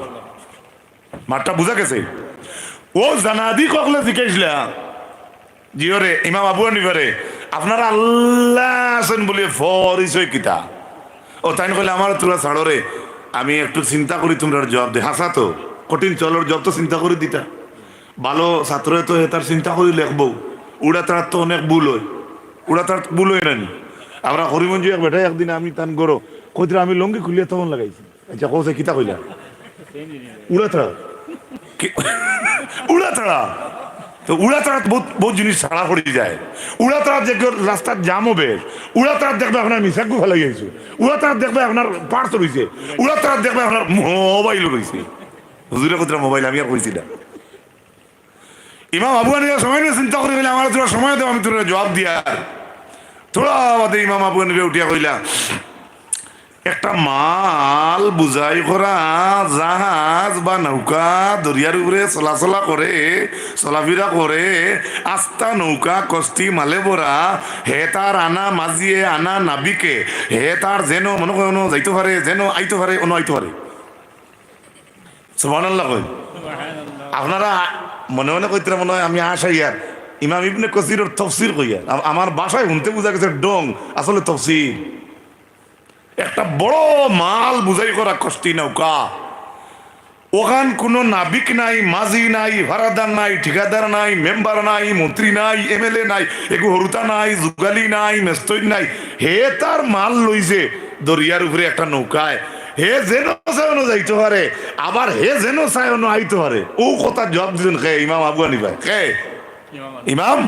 মাতটা বুঝা গেছে? ও জানাদি ককলে জিকাইছলা, "জি ওরে, ইমাম আবু হানিফারে, আপনার আল্লাহ আছেন বলিয়া পরিচয় কিতা?" ও তাইন কইলে, "আমারে তোরা ছাড়ো রে, আমি একটু চিন্তা করি তোমরার জবাব দে।" হাছা তো, কঠিন সওয়ালর জবাব তো চিন্তা করি দিতা। ভালো ছাত্রয় তো হে তার চিন্তা করি লেখবো। উড়াতাড়াত তো অনেক ভুল অয়, উড়াতাড়াত ভুল অয় না নি? আমরা করিমগঞ্জে এক বেটায় একদিন আমি তান ঘরো কইতরা আমি লুঙ্গি খুলিয়া তখন লাগাইছি। আচ্ছা, কও চাই, কিতা কইলা? উড়াতাড়া। কি? উড়াতাড়া। তো উড়াতাড়াত বহুত, বহুত জিনিস ছাড়া পড়ি যায়। উড়াতাড়াত দেখবে রাস্তাত জামও বেশ। উড়াতাড়াত দেখবে আপনার মিসাকগু ফালাই আইছে। উড়াতাড়াত দেখবে আপনার পার্স রইছে। উড়াতাড়াত দেখবে আপনার মোবাইল রইছে। হুজুরে কইতরা মোবাইল, আমি আর কইছি না। ইমাম আবু হানিফা সময় নিয়া চিন্তা করি কইলে, "আমারে তোরা সময় দেও, আমি তোরারে জবাব দিয়ার।" থুড়া বাদে ইমাম আবু হানিফা উঠিয়া কইলা, "একটা মাল বুঝাই করা জাহাজ বা নৌকা দরিয়ার উপরে চলাচলা করে, চলাফিরা করে, আস্তা নৌকা কস্তি মালে ভরা, হে তার আনা মাঝিয়ে আনা নাবিকে, হে তার যেন মনো করো অনো যাইতো পারে, যেন আইতো পারে, অনো আইতো পারে।" সুবহানাল্লাহ কই। আপনারা মনে মনে কইতরা মনে অয় আমি আশাইয়ার। ইমাম ইবনে কাসিরর তফসির কইয়ার। আ-, আমার ভাষায় হুনতে বুঝা গেছে ঢং, আসলে তফসির। একটা বড় মাল বুঝাই করা কস্তি নৌকা। ওখান কুনু নাবিক নাই, মাঝি নাই, ফারাদার নাই, ঠিকাদার নাই, মেম্বার নাই, মন্ত্রী নাই, এমএলএ নাই, এগু হুরুতা নাই, জুগালি নাই, মেস্তইন নাই। হে তার মাল লইছে দরিয়ার উপরে একটা নৌকায়। হে যেন চায় অনো যাইতো পারে, আবার হে যেন চায় অনো আইতো পারে। অউ কথার জবাব দিছইন কে? ইমাম আবু হানিফায়। কে? ইমাম।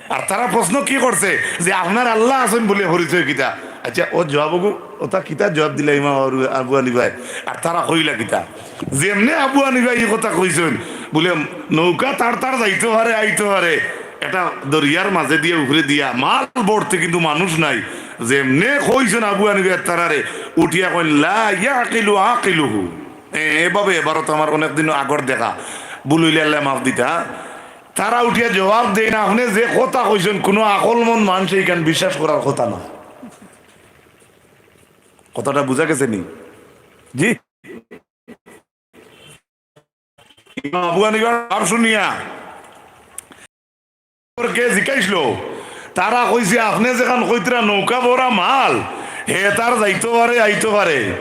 আর তারা প্রশ্ন কি করছে যে আপনার আল্লাহ আছেন বলে পরিচয় কিতা? আচ্ছা, ও জবাব অগু, ওটা কিতা জবাব দিলা ইমাম আবু, আবু হানিফায়? আর তারা কইলা কিতা? যেমনে আবু হানিফায় ই কথা কইছইন, বুলে নৌকা তার তার যাইতো পারে, আইতো পারে, একটা দরিয়ার মাঝে দিয়া, উপরে দিয়া, মাল ভর্তি কিন্তু মানুষ নাই। যেমনে কইছইন আবু হানিফায় তারারে, উঠিয়া কইন, "লা ইয়াকিলু আকিলুহু।" এ, এভাবে এবারও তো আমার অনেক দিন আগর দেখা, ভুল অইলে আল্লায় মাফ দিতা। তারা উঠিয়া জবাব দেইন, "আপনে যে কথা কইছইন, কুনু আকলমন্দ মানষে ইখান বিশ্বাস করার কথা না।" কথাটা বুঝা গেছে নি? জি। ইমাম আবু হানিফার জবাব শুনিয়া কে জিকাইছিল, তারা কইছে, "আপনে যেখান কইতরা নৌকা ভরা মাল, হে তার যাইতো পারে, আইতো পারে।"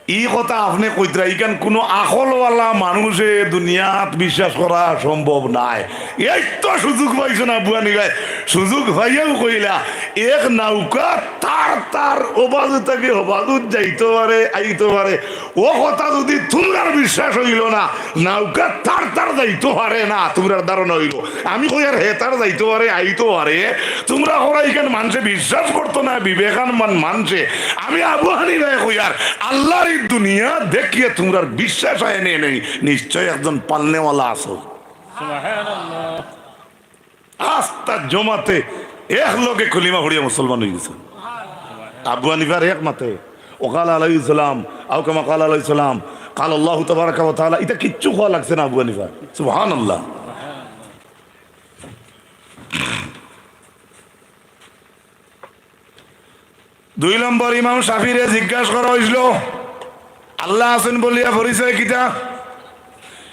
ই কথা আপনে কইতরা, ইখান কুনু আকলওয়ালা মানুষে দুনিয়াত বিশ্বাস করা সম্ভব নায়। এই তো সুযোগ পাইছইন আবু হানিফায়, সুযোগ পাইয়াউ কইলা, এক নৌকা তার তার ওবাজু থাকি হবাজুত যাইতো পারে, আইতো পারে। ও কথা যুদি তুমরার বিশ্বাস অইলো না, নৌকা তার তার যাইতো পারে না, তুমরার ধারণা অইলো। আমি কইয়ার হে তার যাইতো পারে, আইতো পারে। তুমরা করা ইখান মানষে বিশ্বাস করতো না, বিবেকান মান মানষে। আমি আবু হানিফায় কইয়ার, আল্লার ই দুনিয়া দেখিয়া তুমরার বিশ্বাস অয় নি, নি, নিশ্চয় একজন পালনেওয়ালা আছো। সুবহানাল্লাহ। আস্তা জমাতে এক লগে কলিমা পড়িয়া মুসলমান অই গেছে। আবু হানিফার এক মাতে, "ওয়া ক্বালা আলাইহিস সালাম, আও কামা ক্বালা আলাইহিস সালাম, ক্বালা আল্লাহু তাবারাকা ওয়া তাআলা", ইতা কিচ্ছু কওয়া লাগছে না আবু হানিফার। সুবহানাল্লাহ। দুই নম্বর, ইমাম শাফিরে জিজ্ঞাসা করা অইছিল, "আল্লাহ আছেন বলিয়া পরিচয় কিতা?"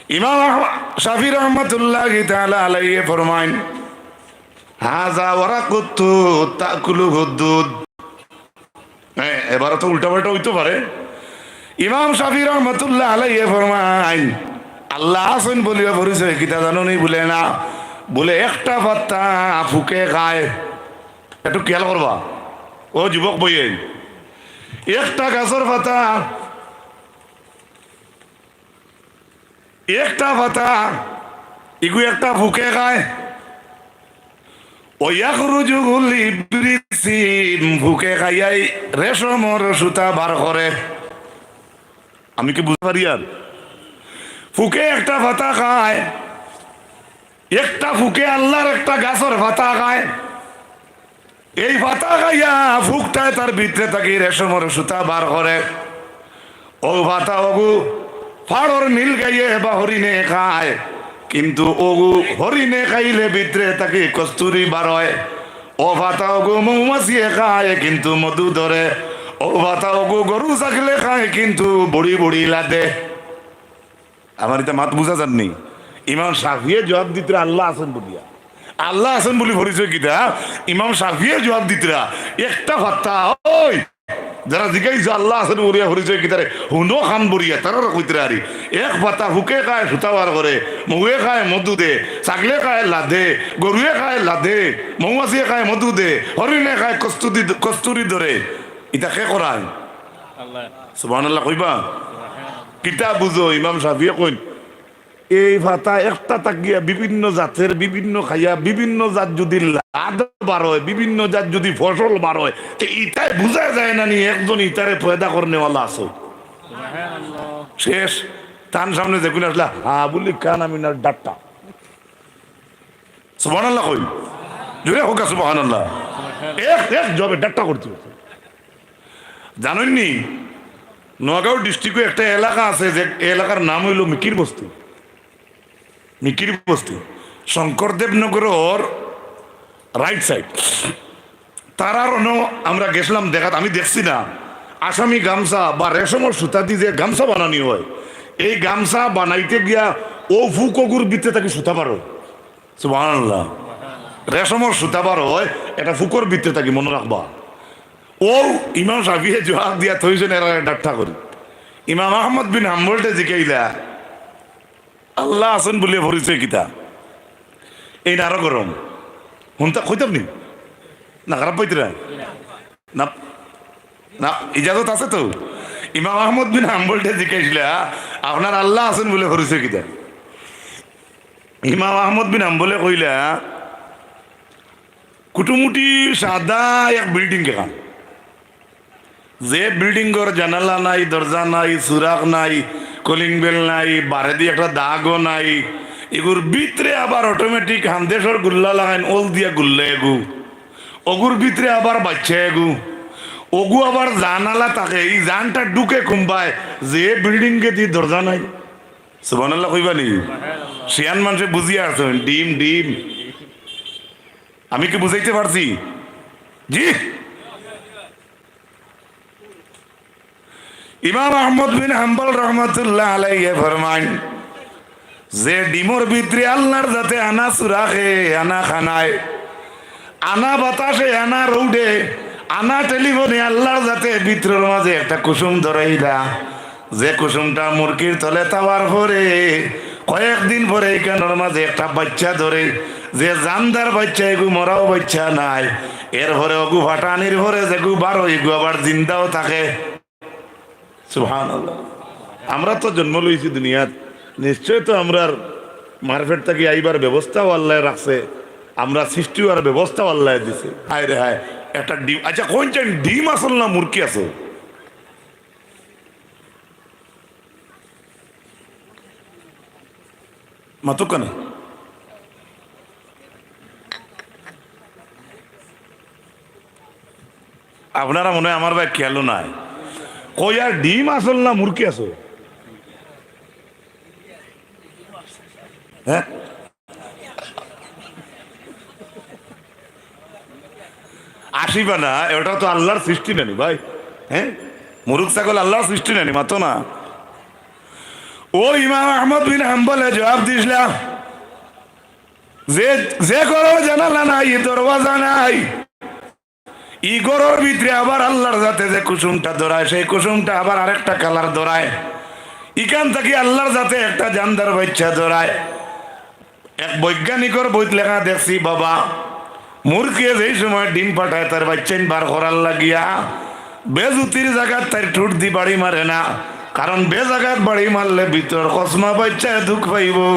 ইমাম আহ-, শাফি রহমতুল্লাহি তাআলা আলাইহি ফরমাইন, "হাযা ওয়ারাকুত তুত তাকুলুহুদ দুদ।" হ্যাঁ, এবারও তো উল্টাপাল্টা অইতো পারে। ইমাম শাফি রহমতুল্লাহ আলাইহি ফরমাইন, আল্লাহ আছইন বুলিয়া পরিচয় কিতা জানো নি? বুলে না, বুলে একটা পাতা ফুকে খায়। একটু খেয়াল করবা, ও যুবক বইন, একটা গাছর পাতা, একটা পাতা, ইগু একটা ফুকে খায়। ওয়াখরুজুল ইবরিসিম, ফুকে খাইয়াই রেশমর সুতা বার করে। আমি কি বুঝা পারি আর? ফুকে একটা পাতা খায়, একটা ফুকে আল্লাহর একটা গাছর পাতা খায়। এই পাতা খাইয়া ফুকটায় তার ভিতরে থাকি রেশমর সুতা বার করে। ও পাতা ওগু ফাড়র নীল গাইয়ে বা হরিণে খায়, কিন্তু ওগু হরিণে খাইলে ভিতরে থাকি কস্তুরি বার হয়। ও পাতা ওগু মৌমাছিয়ে খায়, কিন্তু মধু ধরে। ও পাতা ওগু গরু ছাগলে খায়, কিন্তু বড়ি বড়ি লাদে। আমার ইতা মাত বুঝা যার নি? ইমাম শাফিয়ে জবাব দিতরা আল্লাহ আছইন বুলিয়া। আল্লাহ আছইন বুলি পরিচয় কিতা? ইমাম শাফিয়ে জবাব দিতরা, একটা পাতা, ওই যারা জিগাইছো আল্লাহ আছইন বুলিয়া পরিচয় কিতারে, হুনো খান বরিয়া, তারারে কইতরা আরি। এক পাতা ফুকে খায় সুতা বার করে, মৌয়ে খায় মধু দে, ছাগলে খায় লাদে, গরুয়ে খায় লাদে, মৌমাছিয়ে খায় মধু দে, হরিণে খায় কস্তুরি, কস্তুরি ধরে। ইতা কে করায়? আল্লাহ। সুবহানাল্লাহ কইবা? কিতা বুঝো? ইমাম শাফিয়ে কইন, এই পাতা একটা থাকিয়া বিভিন্ন জাতের, বিভিন্ন খাইয়া, বিভিন্ন জাত যদি লাদ বার হয়, বিভিন্ন জাত যদি ফসল বার হয়, তে ইতায় বুঝা যায় না নি একজন ইতারে পয়দা করনেওয়ালা আছে? শেষ। তান সামনে যেগুন আসলে হা বুলি কান আমি না ডাট্টা। সুবহানাল্লাহ কই। জোরে হোক সুবহানাল্লাহ। এক, এক জবে ডাট্টা করতে হতো। জানইন নি, নোয়াগাঁও ডিস্ট্রিক্টে একটা এলাকা আছে, যে এলাকার নাম অইলো মিকির বস্তি। মিকির বস্তি, শঙ্করদেব নগরর রাইট সাইড। তারার অনো আমরা গেছলাম দেখাত, আমি দেখছি না, আসামি গামছা বা রেশমর সুতা দি যে গামছা বানানি হয়, এই গামছা বানাইতে গিয়া ও ফুক ওগুর ভিতরে থাকি সুতা বার হয়। সুবহানাল্লাহ। রেশমর সুতা বার হয়, এটা ফুকর ভিতরে থাকি, মনো রাখবা। ও ইমাম শাফিয়ে জবাব দিয়া থইছইন, এরারে ডাট্টা করি। ইমাম আহমদ বিন হাম্বলটে জিকাইলা, আল্লাহ আছইন বুলিয়া পরিচয় কিতা? এই না আরো গরম। হুনতা কইতাম নি? না খারাপ পাইতরা? না, না, ইজাজত আছে তো। ইমাম আহমদ বিন হাম্বলটে জিকাইছলা, আপনার আল্লাহ আছইন বুলিয়া পরিচয় কিতা? ইমাম আহমদ বিন হাম্বলে কইলা, কুটুমুটি সাদা এক বিল্ডিং এখান, যে বিল্ডিংর জানালা নাই, দরজা নাই, সুরাখ নাই, কলিং বেল নাই, বারেদি একটা দাগও নাই, এগুর ভিতরে আবার অটোমেটিক হান্দেশর গুল্লা লাগাইন, ওল দিয়া গুল্লা এগু, ওগুর ভিতরে আবার বাচ্চা এগু, ওগু আবার জানালা থাকে, এই জানটা ঢুকে কুনবায়, যে বিল্ডিংয়েদি দরজা নাই। সুবহানাল্লাহ কইবা নি? শিয়ান মানষে বুঝিয়া আছইন, ডিম, ডিম। আমি কি বুঝাইতে পারছি? জি। ইমাম আহমদ বিন হাম্বল রহমতুল্লাহ আলাইহি ফরমাইন, যে ডিমর ভিতরে আল্লাহর জাতে আনা সুরাখে, আনা খানায়, আনা বাতাসে, আনা রৌডে, আনা টেলিফোনে আল্লাহর জাতে ভিতরর মাঝে একটা কুসুম ধরাইলা, যে কুসুমটা মুরকির তলে থাওয়ার পরে কয়েকদিন পরে ইখানর মাঝে একটা বাচ্চা ধরে, যে জানদার বাচ্চা, এগু মরাও বাচ্চা নায়, এরপরে ওগু ফাটানির পরে যেগু বারো, এগু আবার জিন্দাও থাকে। সুবহানাল্লাহ। আমরা তো জন্ম লইছি দুনিয়াত, নিশ্চয় তো আমরার মারফেট থাকি আইবার ব্যবস্থাও আল্লায় রাখছে, আমরা সৃষ্টি হওয়ার ব্যবস্থাও আল্লায় দিছে। হায় রে হায়, একটা ডিম, আচ্ছা, কইন চাইন ডিম আছল না মুরগি আছল? মাতউক্কা না। আপনারা মনে হয় আমার ভাই খেয়ালও নাই। কই আর ডিম আছল না মুরগি আছল? হ্যাঁ? আসিবা না, এটা তো আল্লাহর সৃষ্টি নানি ভাই। হ্যাঁ, মুরুগ ছাগল আল্লাহর সৃষ্টি নানি, মাতো না। ও ইমাম আহমদ বিন হাম্বলে জবাব দিছলা, যে, যে ঘরর জানালা নাই, দরওয়াজা নাই, ই ঘরর ভিতরে আবার আল্লাহর জাতে যে কুসুমটা ধরায়, সেই কুসুমটা আবার আরেকটা কালার ধরায়। ইখান থাকি আল্লাহর জাতে একটা জানদার বাইচ্চা ধরায়। এক বৈজ্ঞানিকর বইত লেখা দেখছি, বাবা, মুরগে যেই সময় ডিম ফাটায় তার বাইচ্চাইন বার করার লাগিয়া বেজুতির জাগাত তাইর ঠুট দি বাড়ি মারে না, কারণ বেজাগাত বাড়ি মারলে ভিতর কসমা বাইচ্চায় দুখ পাইবো।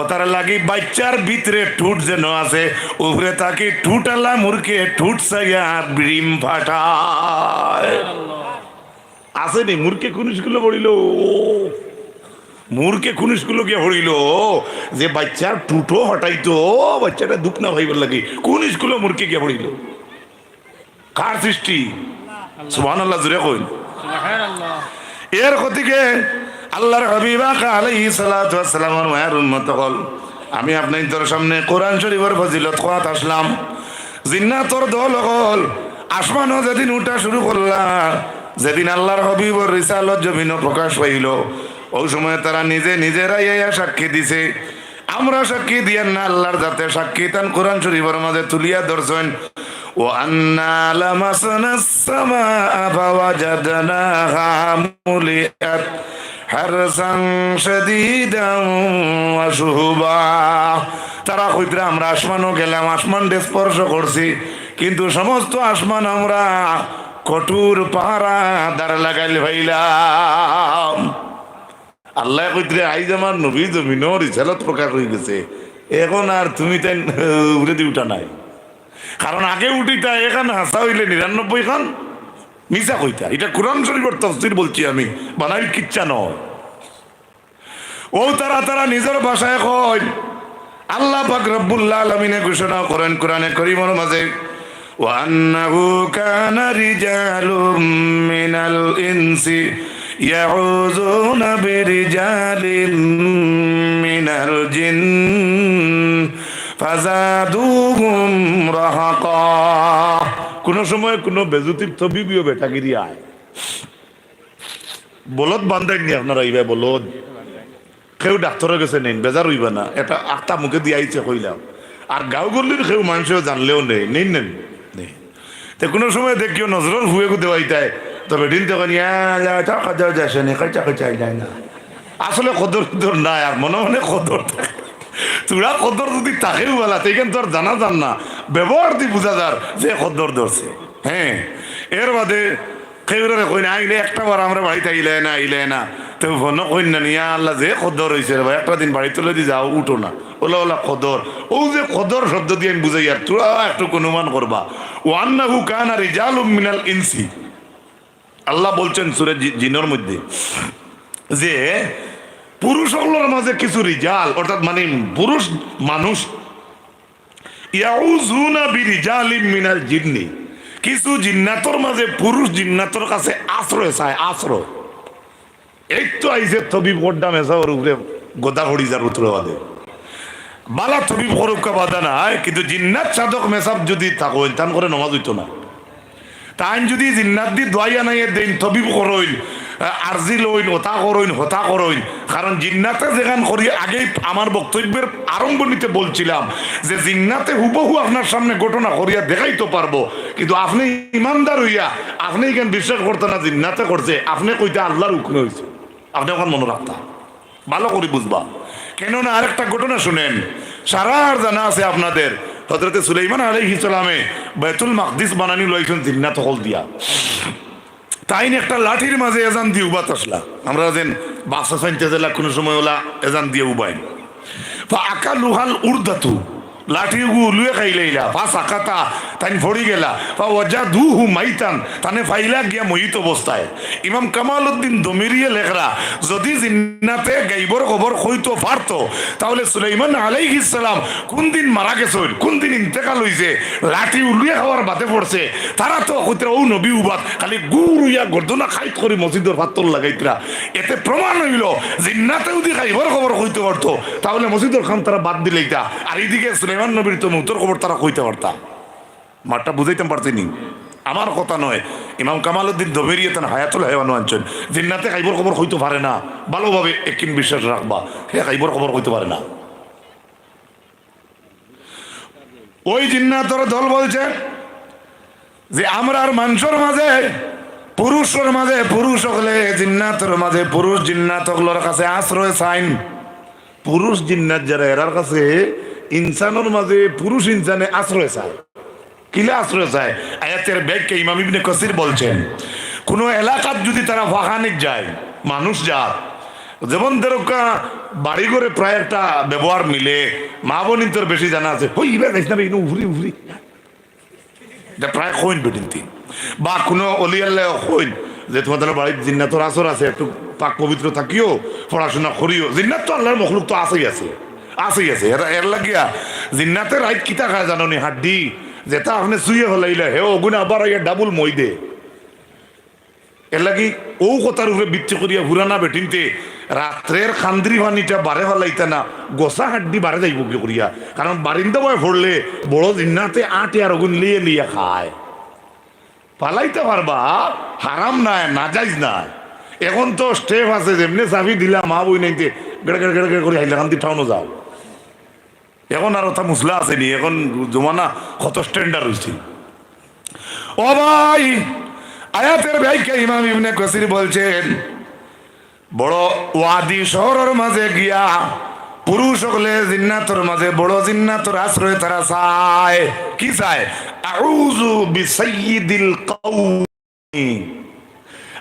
অতার লাগি বাইচ্চার ভিতরে ঠুট যেন আছে, উপরে থাকি ঠুটালা মুরগে ঠুট চাইয়া ডিম ফাটায়। আছে নি? মুরগে কুন স্কুলো পড়িলো? মুরগে কুন স্কুলো গিয়া পড়িলো? যে বাইচ্চার ঠুটো ফাটাইতো, বাইচ্চাটা দুখ না পাইবার লাগি কুন স্কুলো মুরগে গিয়া পড়িলো? কার সৃষ্টি? সুবহানাল্লাহ, জোরে কইন। সুবহানাল্লাহ। এর গতিকে আল্লাহর হাবিব আকা আলাইহিস সালাতু ওয়াস সালামর মায়ার উম্মত অকল, আমি আপনাইনতর সামনে কোরআন শরীফর ফজিলত কওয়াত আসলাম। জিন্নাতর দল অকল আসমানো যেদিন উঠা শুরু করলা, যেদিন আল্লাহর হাবিবর রিসালত জমিনো প্রকাশ পাইলো, অউ সময় তারা নিজে নিজেরাই আইয়া সাক্ষী দিছে। আমরা সাক্ষী দিয়ার না, আল্লাহর জাতে সাক্ষী তান কোরআন শরীফর মাঝে তুলিয়া ধরছইন। وأنا لمسنا السماء فوجدناها ملئت حرسا شديدا وشهبا। তারা কইতরা, আমরা আসমানো গেলাম, আসমানরে স্পর্শ করছি, কিন্তু সমস্ত আসমান আমরা কঠোর পাহারাদার লাগাইল পাইলাম। আল্লায় কইতরা, আইজ আমার নবী জমিনো রিসালত প্রকাশ অইগেছে, এখন আর তুমি তাইন উপরেদি উঠা নায়। কারণ আগে উঠিতা, এখান হাছা অইলে নিরানব্বই খান মিছা কইতা। ইটা কোরআন শরীফর তফসির বলছি আমি, বানাইল কিচ্ছা নয়। অউ তারা, তারা নিজর ভাষায় কইন, আল্লাহ পাক রব্বুল আলামিনে ঘোষণা করেন কোরআনে করিমর মাঝে, وأنه كان رجال من الإنس يعوذون برجال من الجن فزادوهم رهقا। কুনু সময় কুনু বেজুতির তবিবিও বেটাগিরি আয়। বলদ বান্ধাইন নি আপনারা ইবায় বলদ? কেউ ডাক্তরর গেছে নেইন, বেজার অইবা না, এটা আখতা মুখেদি আইছে কইলাম। আর গাঁও গল্লির কেউ মানষেও জানলেও নেইন, নেইন, নেইন, নেইন। তে কুনু সময় দেখিও নজরর ফুয়েগু দেওয়াইতায়, তো বেটিন তখন ইয়া, ইয়া, তা কাজা যাচ্ছে নি, কাজা কাজা যায় না। আসলে কদর উদর নাই, আর মনে মনে কদর থাকে। থুড়া কদর যদি থাকেও বালা, তে ইখান তো আর জানা যার না, ব্যবহারদি বুঝা যার যে কদর ধরছে। হ্যাঁ, এর বাদে কেউরে কইন, আইলে একটা বার আমরা বাড়িত আইলে না, আইলে না। তে ফোনো কইন না, ইয়া আল্লাহ, যে কদর অইছে রে ভাই, একটা দিন বাড়িত তুলে দি যাও, উঠো না। ওলা ওলা কদর। অউ যে কদর শব্দদি আমি বুঝাইয়ার, থুড়া একটু অনুমান করবা। وأنه كان رجال من الإنس। আল্লাহ বলছেন সূরা জি-, জিনর মধ্যে যে পুরুষ অকলর মাঝে কিছু রিজাল, অর্থাৎ মানে পুরুষ মানুষ ইয়াউযুনা বিরিজালিম মিনাল জিন্নি। কিছু জিন্নাতর মাঝে পুরুষ জিন্নাতর কাছে আশ্রয় চায়, আশ্রয়। এই তো আইছে তবিব গড্ডা মেসাবর উপরে গদা পড়ি যার উত্তরে বাদে। বালা তবিব করুক্কা বাধা নাই, কিন্তু জিন্নাত সাধক মেসাব যদি থাকইন, তান করে নমাজ অইতো না। তাইন যদি জিন্নাতদি দোয়াই আনাইয়া দেইন, তবিব করইন, আ, আরজি লইন, ওতা করইন, হতা করইন। কারণ জিন্নাতে যেখান করি, আগেই আমার বক্তব্যের আরম্ভণিতে বলছিলাম যে জিন্নাতে হুবহু আপনার সামনে ঘটনা করিয়া দেখাইতো পারবো, কিন্তু আপনে ইমানদার অইয়া আপনে ইখান বিশ্বাস করতা না জিন্নাতে করছে, আপনে কইতা আল্লাহর হুকুমে অইছে। আপনে অখান মনো রাখতা। ভালা করি বুঝবা। কেননা আরেকটা ঘটনা শুনেন, সারার জানা আছে আপনাদের, হযরতে সুলাইমান আলাইহিস সালামে বাইতুল মাকদিস বানানি লইছইন জিন্নাত অকল দিয়া। তাইন একটা লাঠির মাঝে এজান দিয়া উবাত আছলা। আমরা যেন বাক্স চাইনতে যেলা কুনু সময় ওলা এজান দিয়া উবাইন। ফাআকালুহাল উরদাতু, লাঠিগু উলুয়ে খাইলাইলা, ফাসাকাতা, তাইন পড়ি গেলা, ফাওয়াজাদুহু মাইতান, তানে পাইলা গিয়া মইত অবস্থায়। ইমাম কামালউদ্দিন দমিরিয়ে লেখরা, যদি জিন্নাতে গাইবর খবর কইতো পারতো, তাহলে সুলাইমান আলাইহিস সালাম কুন দিন মারা গেছইন, কুন দিন ইন্তেকাল অইছে, লাঠি উলুয়ে খাওয়ার বাদে পড়ছে, তারা তো কইতরা অউ নবী উবাত, খালি গুর অইয়া গর্দনা খাইত করি মসজিদর ফাত্তর লাগাইতরা। এতে প্রমাণ অইলো, জিন্নাতে যদি গাইবর খবর কইতো পারতো, তাহলে মসজিদর কাম তারা বাদ দিলাইতা। আর ইদিকে সুলাইমান নবীর তো মউতর খবর তারা কইতা পারতা। মাতটা বুঝাইতাম পারছি নি? আমার কথা নয়, ইমাম কামালউদ্দিন দমিরিয়ে তান হায়াতুল হায়াওয়ানো আনছইন। জিন্নাতে গাইবর খবর কইতো পারে না, ভালাভাবে একিন বিশ্বাস রাখবা, হে গাইবর খবর কইতো পারে না। ওই জিন্নাতর দল বলছে যে আমরার মানষর মাঝে পুরুষর মাঝে পুরুষ অকলে জিন্নাতর মাঝে পুরুষ জিন্নাত অকলর কাছে আশ্রয় চাইন। পুরুষ জিন্নাত যারা, এরার কাছে ইনসানর মাঝে পুরুষ ইনসানে আশ্রয় চায়। কিলা আশ্রয় চায়? আয়াতের ব্যাখ্যা ইমাম ইবনে কাসির বলছেন, কোনো এলাকাত যদি তারা ফাঁকানিত যায়, মানুষ যার, যেমন ধরুক্কা বাড়িঘরে প্রায় একটা ব্যবহার মিলে, মা বোনিন্তর বেশি জানা আছে, "হই, ইবা যাইস না বে, ইনো উফরি, উফরি।" এটা প্রায় কইন বেটিন্তে। বা কোনো অলি আল্লাহ কইন যে, "তোমাদের বাড়িত জিন্নাতর আসর আছে, একটু পাক পবিত্র থাকিও, পড়াশোনা করিও।" জিন্নাত তো আল্লাহর মখলুক তো আছেই আছে, আছেই আছে। এরা, এর লাগিয়া জিন্নাতে রাইত কিতা খায় জানো নি? হাড্ডি। যেটা আপনে চুইয়া ফালাইলা, হে অগুন আবার আইয়া ডাবল মই দে। এর লাগি অউ কথার উপরে ভিত্তি করিয়া পুরানা বেটিন্তে রাত্রের কান্দির পানিটা বারে ফালাইতা না, গোসা হাড্ডি বারে যাইবো কি করিয়া। কারণ বারিন্দা বয় পড়লে বড় জিন্নাতে আটে আর অগুন লিয়ে লিয়া খায়। ফালাইতা পারবা, হারাম নায়, নাজাইজ নায়। এখন তো স্টেপ আছে, যেমনে চাবি দিলা মা বইনাইন্তে গেড় গেড় গেড় গেড় করি হাইলাকান্দি টাউনো যাও। এখন আর ওটা মুসলা আছে নি, এখন জমানা কত স্ট্যান্ডার্ড হইছে। ও ভাই, আয়াতের ব্যাখ্যা ইমাম ইবনে কাসির বলছেন, বড় ওয়াদি শহরর মাঝে গিয়া পুরুষ অকলে জিন্নাতর মাঝে বড় জিন্নাতর আশ্রয় তারা চায়। কি চায়? "আউযু বিসাইয়্যিদিল কওম।"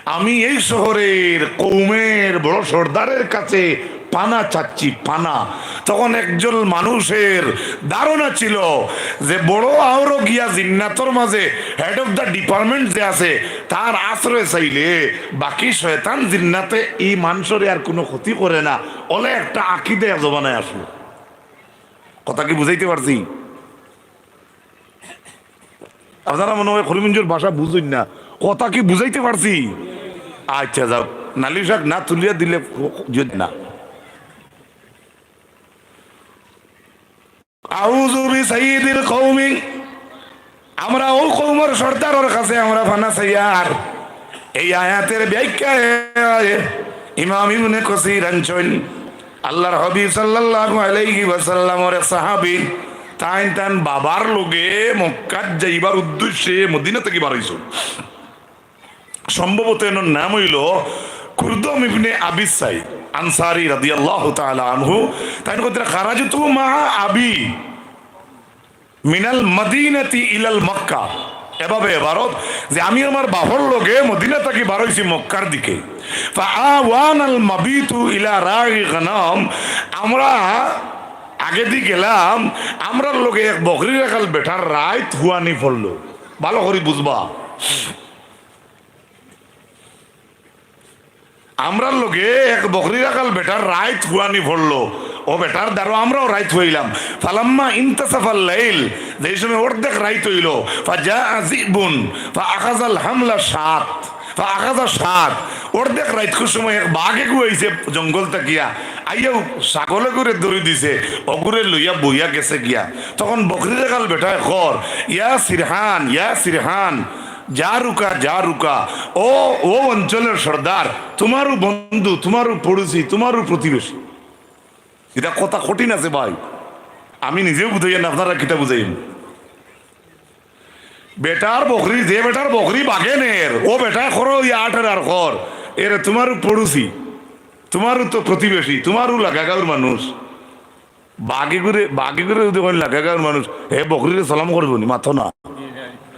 আমি এই শহরের কওমের বড় সর্দারের কাছে পানা চাচ্ছি, পানা। তখন একজন মানুষের ধারণা ছিল যে বড় আওরো গিয়া জিন্নাতর মাঝে head of the department যে আছে, তার আশ্রয় চাইলে বাকি শয়তান জিন্নাতে এই মানুষরে আর কোনো ক্ষতি করে না। অলা একটা আকিদা এক জমানায় আসলো। কথা কি বুঝাইতে পারছি? আপনারা মনে হয় করিমগঞ্জর ভাষা বুঝইন না, কথা কি বুঝাইতে পারছি? আচ্ছা, যাও, নালিশ আক না তুলিয়া দিলে যদি না। আউযু বিসাইয়্যিদিল কওমি, আমরা অউ কওমর সর্দারর কাছে আমরা পানা চাইয়ার। এই আয়াতের ব্যাখ্যায় ইমাম ইবনে কাসির আনছইন, আল্লাহর হাবিব সাল্লাল্লাহু আলাইহি ওয়াসাল্লামর এক সাহাবী, তাইন তান বাবার লগে মক্কাত যাইবার উদ্দেশ্যে মদিনা থাকি বারইছইন। সম্ভবত এনর নাম অইলো কুরদম ইবনে আবি সাইদ আনসারী রাদিয়াল্লাহু তাআলা আনহু। তাইন কইতরা, "খারাজতু মা আবি মিনাল মদিনাতি ইলাল মক্কা।" এভাবে এবারত যে আমি আমার বাপর লগে মদিনা থাকি বারইছি মক্কার দিকে। "ফাআওয়ানাল মাবিতু ইলা রাই গনাম।" আমরা আগেদি গেলাম, আমরার লগে এক বকরি রাখাল বেটার রাইত হুয়ানি পড়লো। ভালো করি বুঝবা। আমরার লগে এক বকরি রাখাল বেটার রাইত হুয়ানি পড়লো। অউ বেটার দ্বারো আমরাও রাইত হুয়াইলাম। ফালাম্মা ইনতাসাফাল লাইল, যেই সময় অর্ধেক রাইত অইলো, ফাজাআ যিবুন, ফাআখাযাল হামলা শাত, ফাআখাযা শাত, অর্ধেক রাইতকুর সময় এক বাঘ এগু আইছে জঙ্গল থাকিয়া, আইয়াউ ছাগল এগুরে ধরি দিছে, অগুরে লইয়া বইয়া গেছে গিয়া। তখন বকরি রাখাল বেটায় কর, "ইয়া সিরহান, ইয়া সিরহান, জারুকা, জারুকা, ও, অউ অঞ্চলর সর্দার, তুমারউ বন্ধু, তুমারউ পড়শি, তুমারউ প্রতিবেশী।" ইটা কথা কঠিন আছে ভাই, আমি নিজেও বুঝাইয়ার না, আপনারা কিতা বুঝাইন? বেটার বকরি, যে বেটার বকরি বাঘে নের, অউ বেটায় কর, ইয়া আটের আর কর, "এরে তুমারউ পড়শি, তুমারউ তো প্রতিবেশী, তুমারউ লাগা গাউর মানুষ।" বাঘ এগুরে, বাঘ এগুরে যদি কইন লাগা গাউর মানুষ, হে বকরিরে সালাম করবো নি? মাতো না।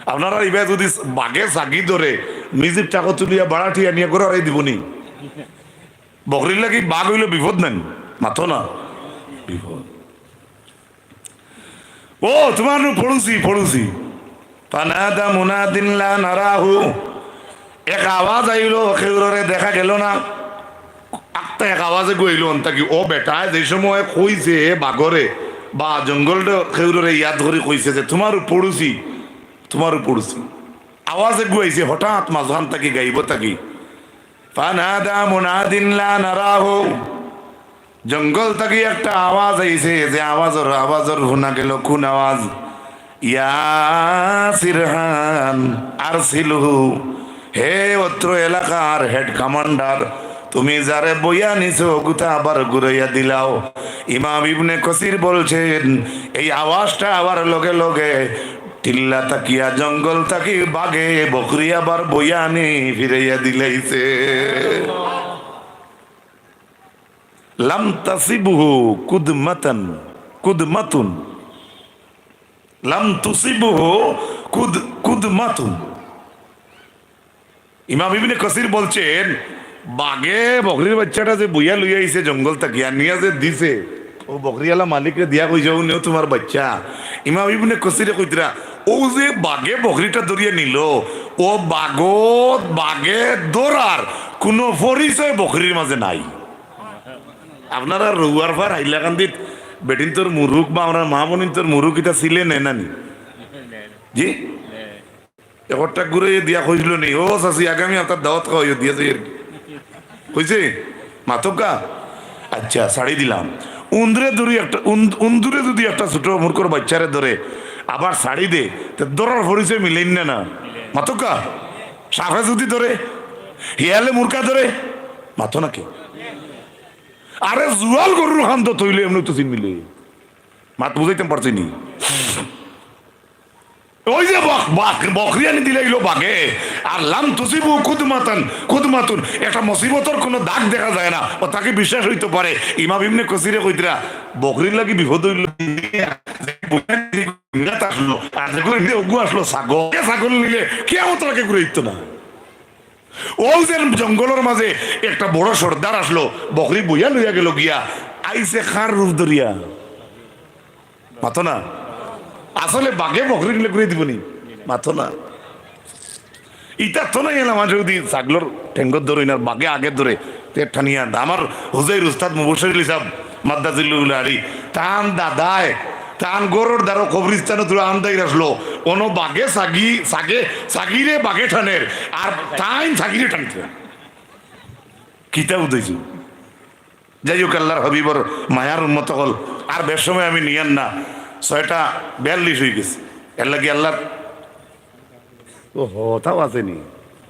আপনারা ইবায় যদি বাঘে ছাগি ধরে, নিজের টাকা তুলিয়া বাড়াটি আনিয়া ঘরে আড়াই দিবো নি? বকরির লাগি বাঘ অইলো বিপদ নানি? মাতো না, বিপদ। "ও, তুমারউ পড়শি, পড়শি।" ফানাদা মুনাদিন লা নারাহু। এক আওয়াজ আইলো, কেউররে দেখা গেলো না। আখতা এক আওয়াজ এগু আইলো অন থাকি। অউ বেটায় যে সময় কইছে বাঘরে বা জঙ্গলর কেউররে ইয়াদ করি কইছে যে, "তুমারউ পড়শি, তুমারউ পড়শি।" আওয়াজ এগু আইছে হঠাৎ মাঝখান থাকি, গাইব থাকি। ফানাদা মুনাদিন লা নারাহু। জঙ্গল থাকি একটা আওয়াজ আইছে, যে আওয়াজর, আওয়াজর হুনা গেলো কুন আওয়াজ? "ইয়া সিরহান আরসিলহু।" হে অত্র এলাকার হেড কমান্ডার, তুমি যারে বইয়া নিছো, অগুতা আবার ঘুরাইয়া দিলাও। ইমাম ইবনে কাসির বলছেন, এই আওয়াজটা আওয়ার লগে লগে টিল্লা থাকিয়া জঙ্গল থাকি বাঘে বকরি আবার বইয়া আনি ফিরাইয়া দিলাইছে। লাম তাসিবহু কুদমাতান, কুদমাতুন। লাম তুসিবহু কুদ-, কুদমাতুন। ইমাম ইবনে কাসির বলছেন, বাঘে বকরির বাইচ্চাটা যে বইয়া লইয়া আইছে জঙ্গল থাকি, আনিয়া যে দিছে, অউ বকরিআলা মালিকরে দিয়া কইছে, "অউ নেও তুমার বাইচ্চা।" ইমাম ইবনে কাসিরে কইতরা, অউ যে বাঘে বকরিটা ধরিয়া নিলো, অউ বাঘত, বাঘে ধরার কুনু পরিচয় বকরির মাজে নাই। আপনারা রৌয়ার ফার হাইলাকান্দিত বেটিন্তর মুরুক বা আমরার মা বইনিন্তর মুরুক ইতা ছিলেন না নি? জি? একটা ঘুরে দিয়া কইছিল নি, "ও চাচি, আগামী হাপ্তাত দাওয়াত খাওয়াইও," দিয়া যাই আর কি। কইছে? মাতউক্কা? আচ্ছা, ছাড়ি দিলাম। উন্দুরে ধরি একটা, উন-, উন্দুরে যদি একটা ছোট মুরুকর বাইচ্চারে ধরে, আবার ছাড়ি দে, তে ধরার পরিচয় মিলেন না, না? মাতউক্কা? সাপে যদি ধরে, হিয়ালে মুরুকা ধরে, মাতো নাকি? আরে জুয়াল গরুর কান্দো থইলে এমনে তো চিন মিলে। মাত বুঝাইতাম পারছি নি? ওই যে বক-, বক-, বকরি আনি দিলাইলো বাঘে, আর লাম তুসিবু কুদমাতান, কুদমাতুন, একটা মুসিবতর কুনু দাগ দেখা যায় না, অউ তাকি বিশ্বাস অইতো পারে। ইমাম ইবনে কাসিরে কইতরা, বকরির লাগি বিপদ অইলো, আসলো, আর যেগুলো এমনি অগু আসলো ছাগল, এ ছাগল নিলে কিয়ামতর আগে ঘুরে দিত না। অউ যে জঙ্গলর মাজে একটা বড় সর্দার আসলো, বকরি বইয়া লইয়া গেলো গিয়া, আইছে কার রূপ ধরিয়া? মাতো না। আসলে বাঘে বকরি নিলে ঘুরে দিবো নি? মাতো না। ইতা তো নাই এলা মাঝে যদি ছাগলর ঠেঙ্গত ধরইন আর বাঘে আগে ধরে, তে টানিয়া আনতা। আমার হুজাইর উস্তাদ মুবশির আলী সাব, মাদ্দাজিল্লুহুল আলী, তান দাদায়, তান ঘরর দ্বারো কবরিস্তানো তুরা আন্দাইর আসলো, অনো বাঘে ছাগি, ছাগে, ছাগিরে বাঘে টানের, আর তাইন ছাগিরে টানতে। কিতা বুঝাইছি? যাই হোক, আল্লাহর হাবিবর মায়ার উম্মত অকল, আর বেশ সময় আমি নিয়ার না, ছয়টা বিয়াল্লিশ অই গেছে। এর লাগি আল্লাহর, ও হো, তাও আছে নি?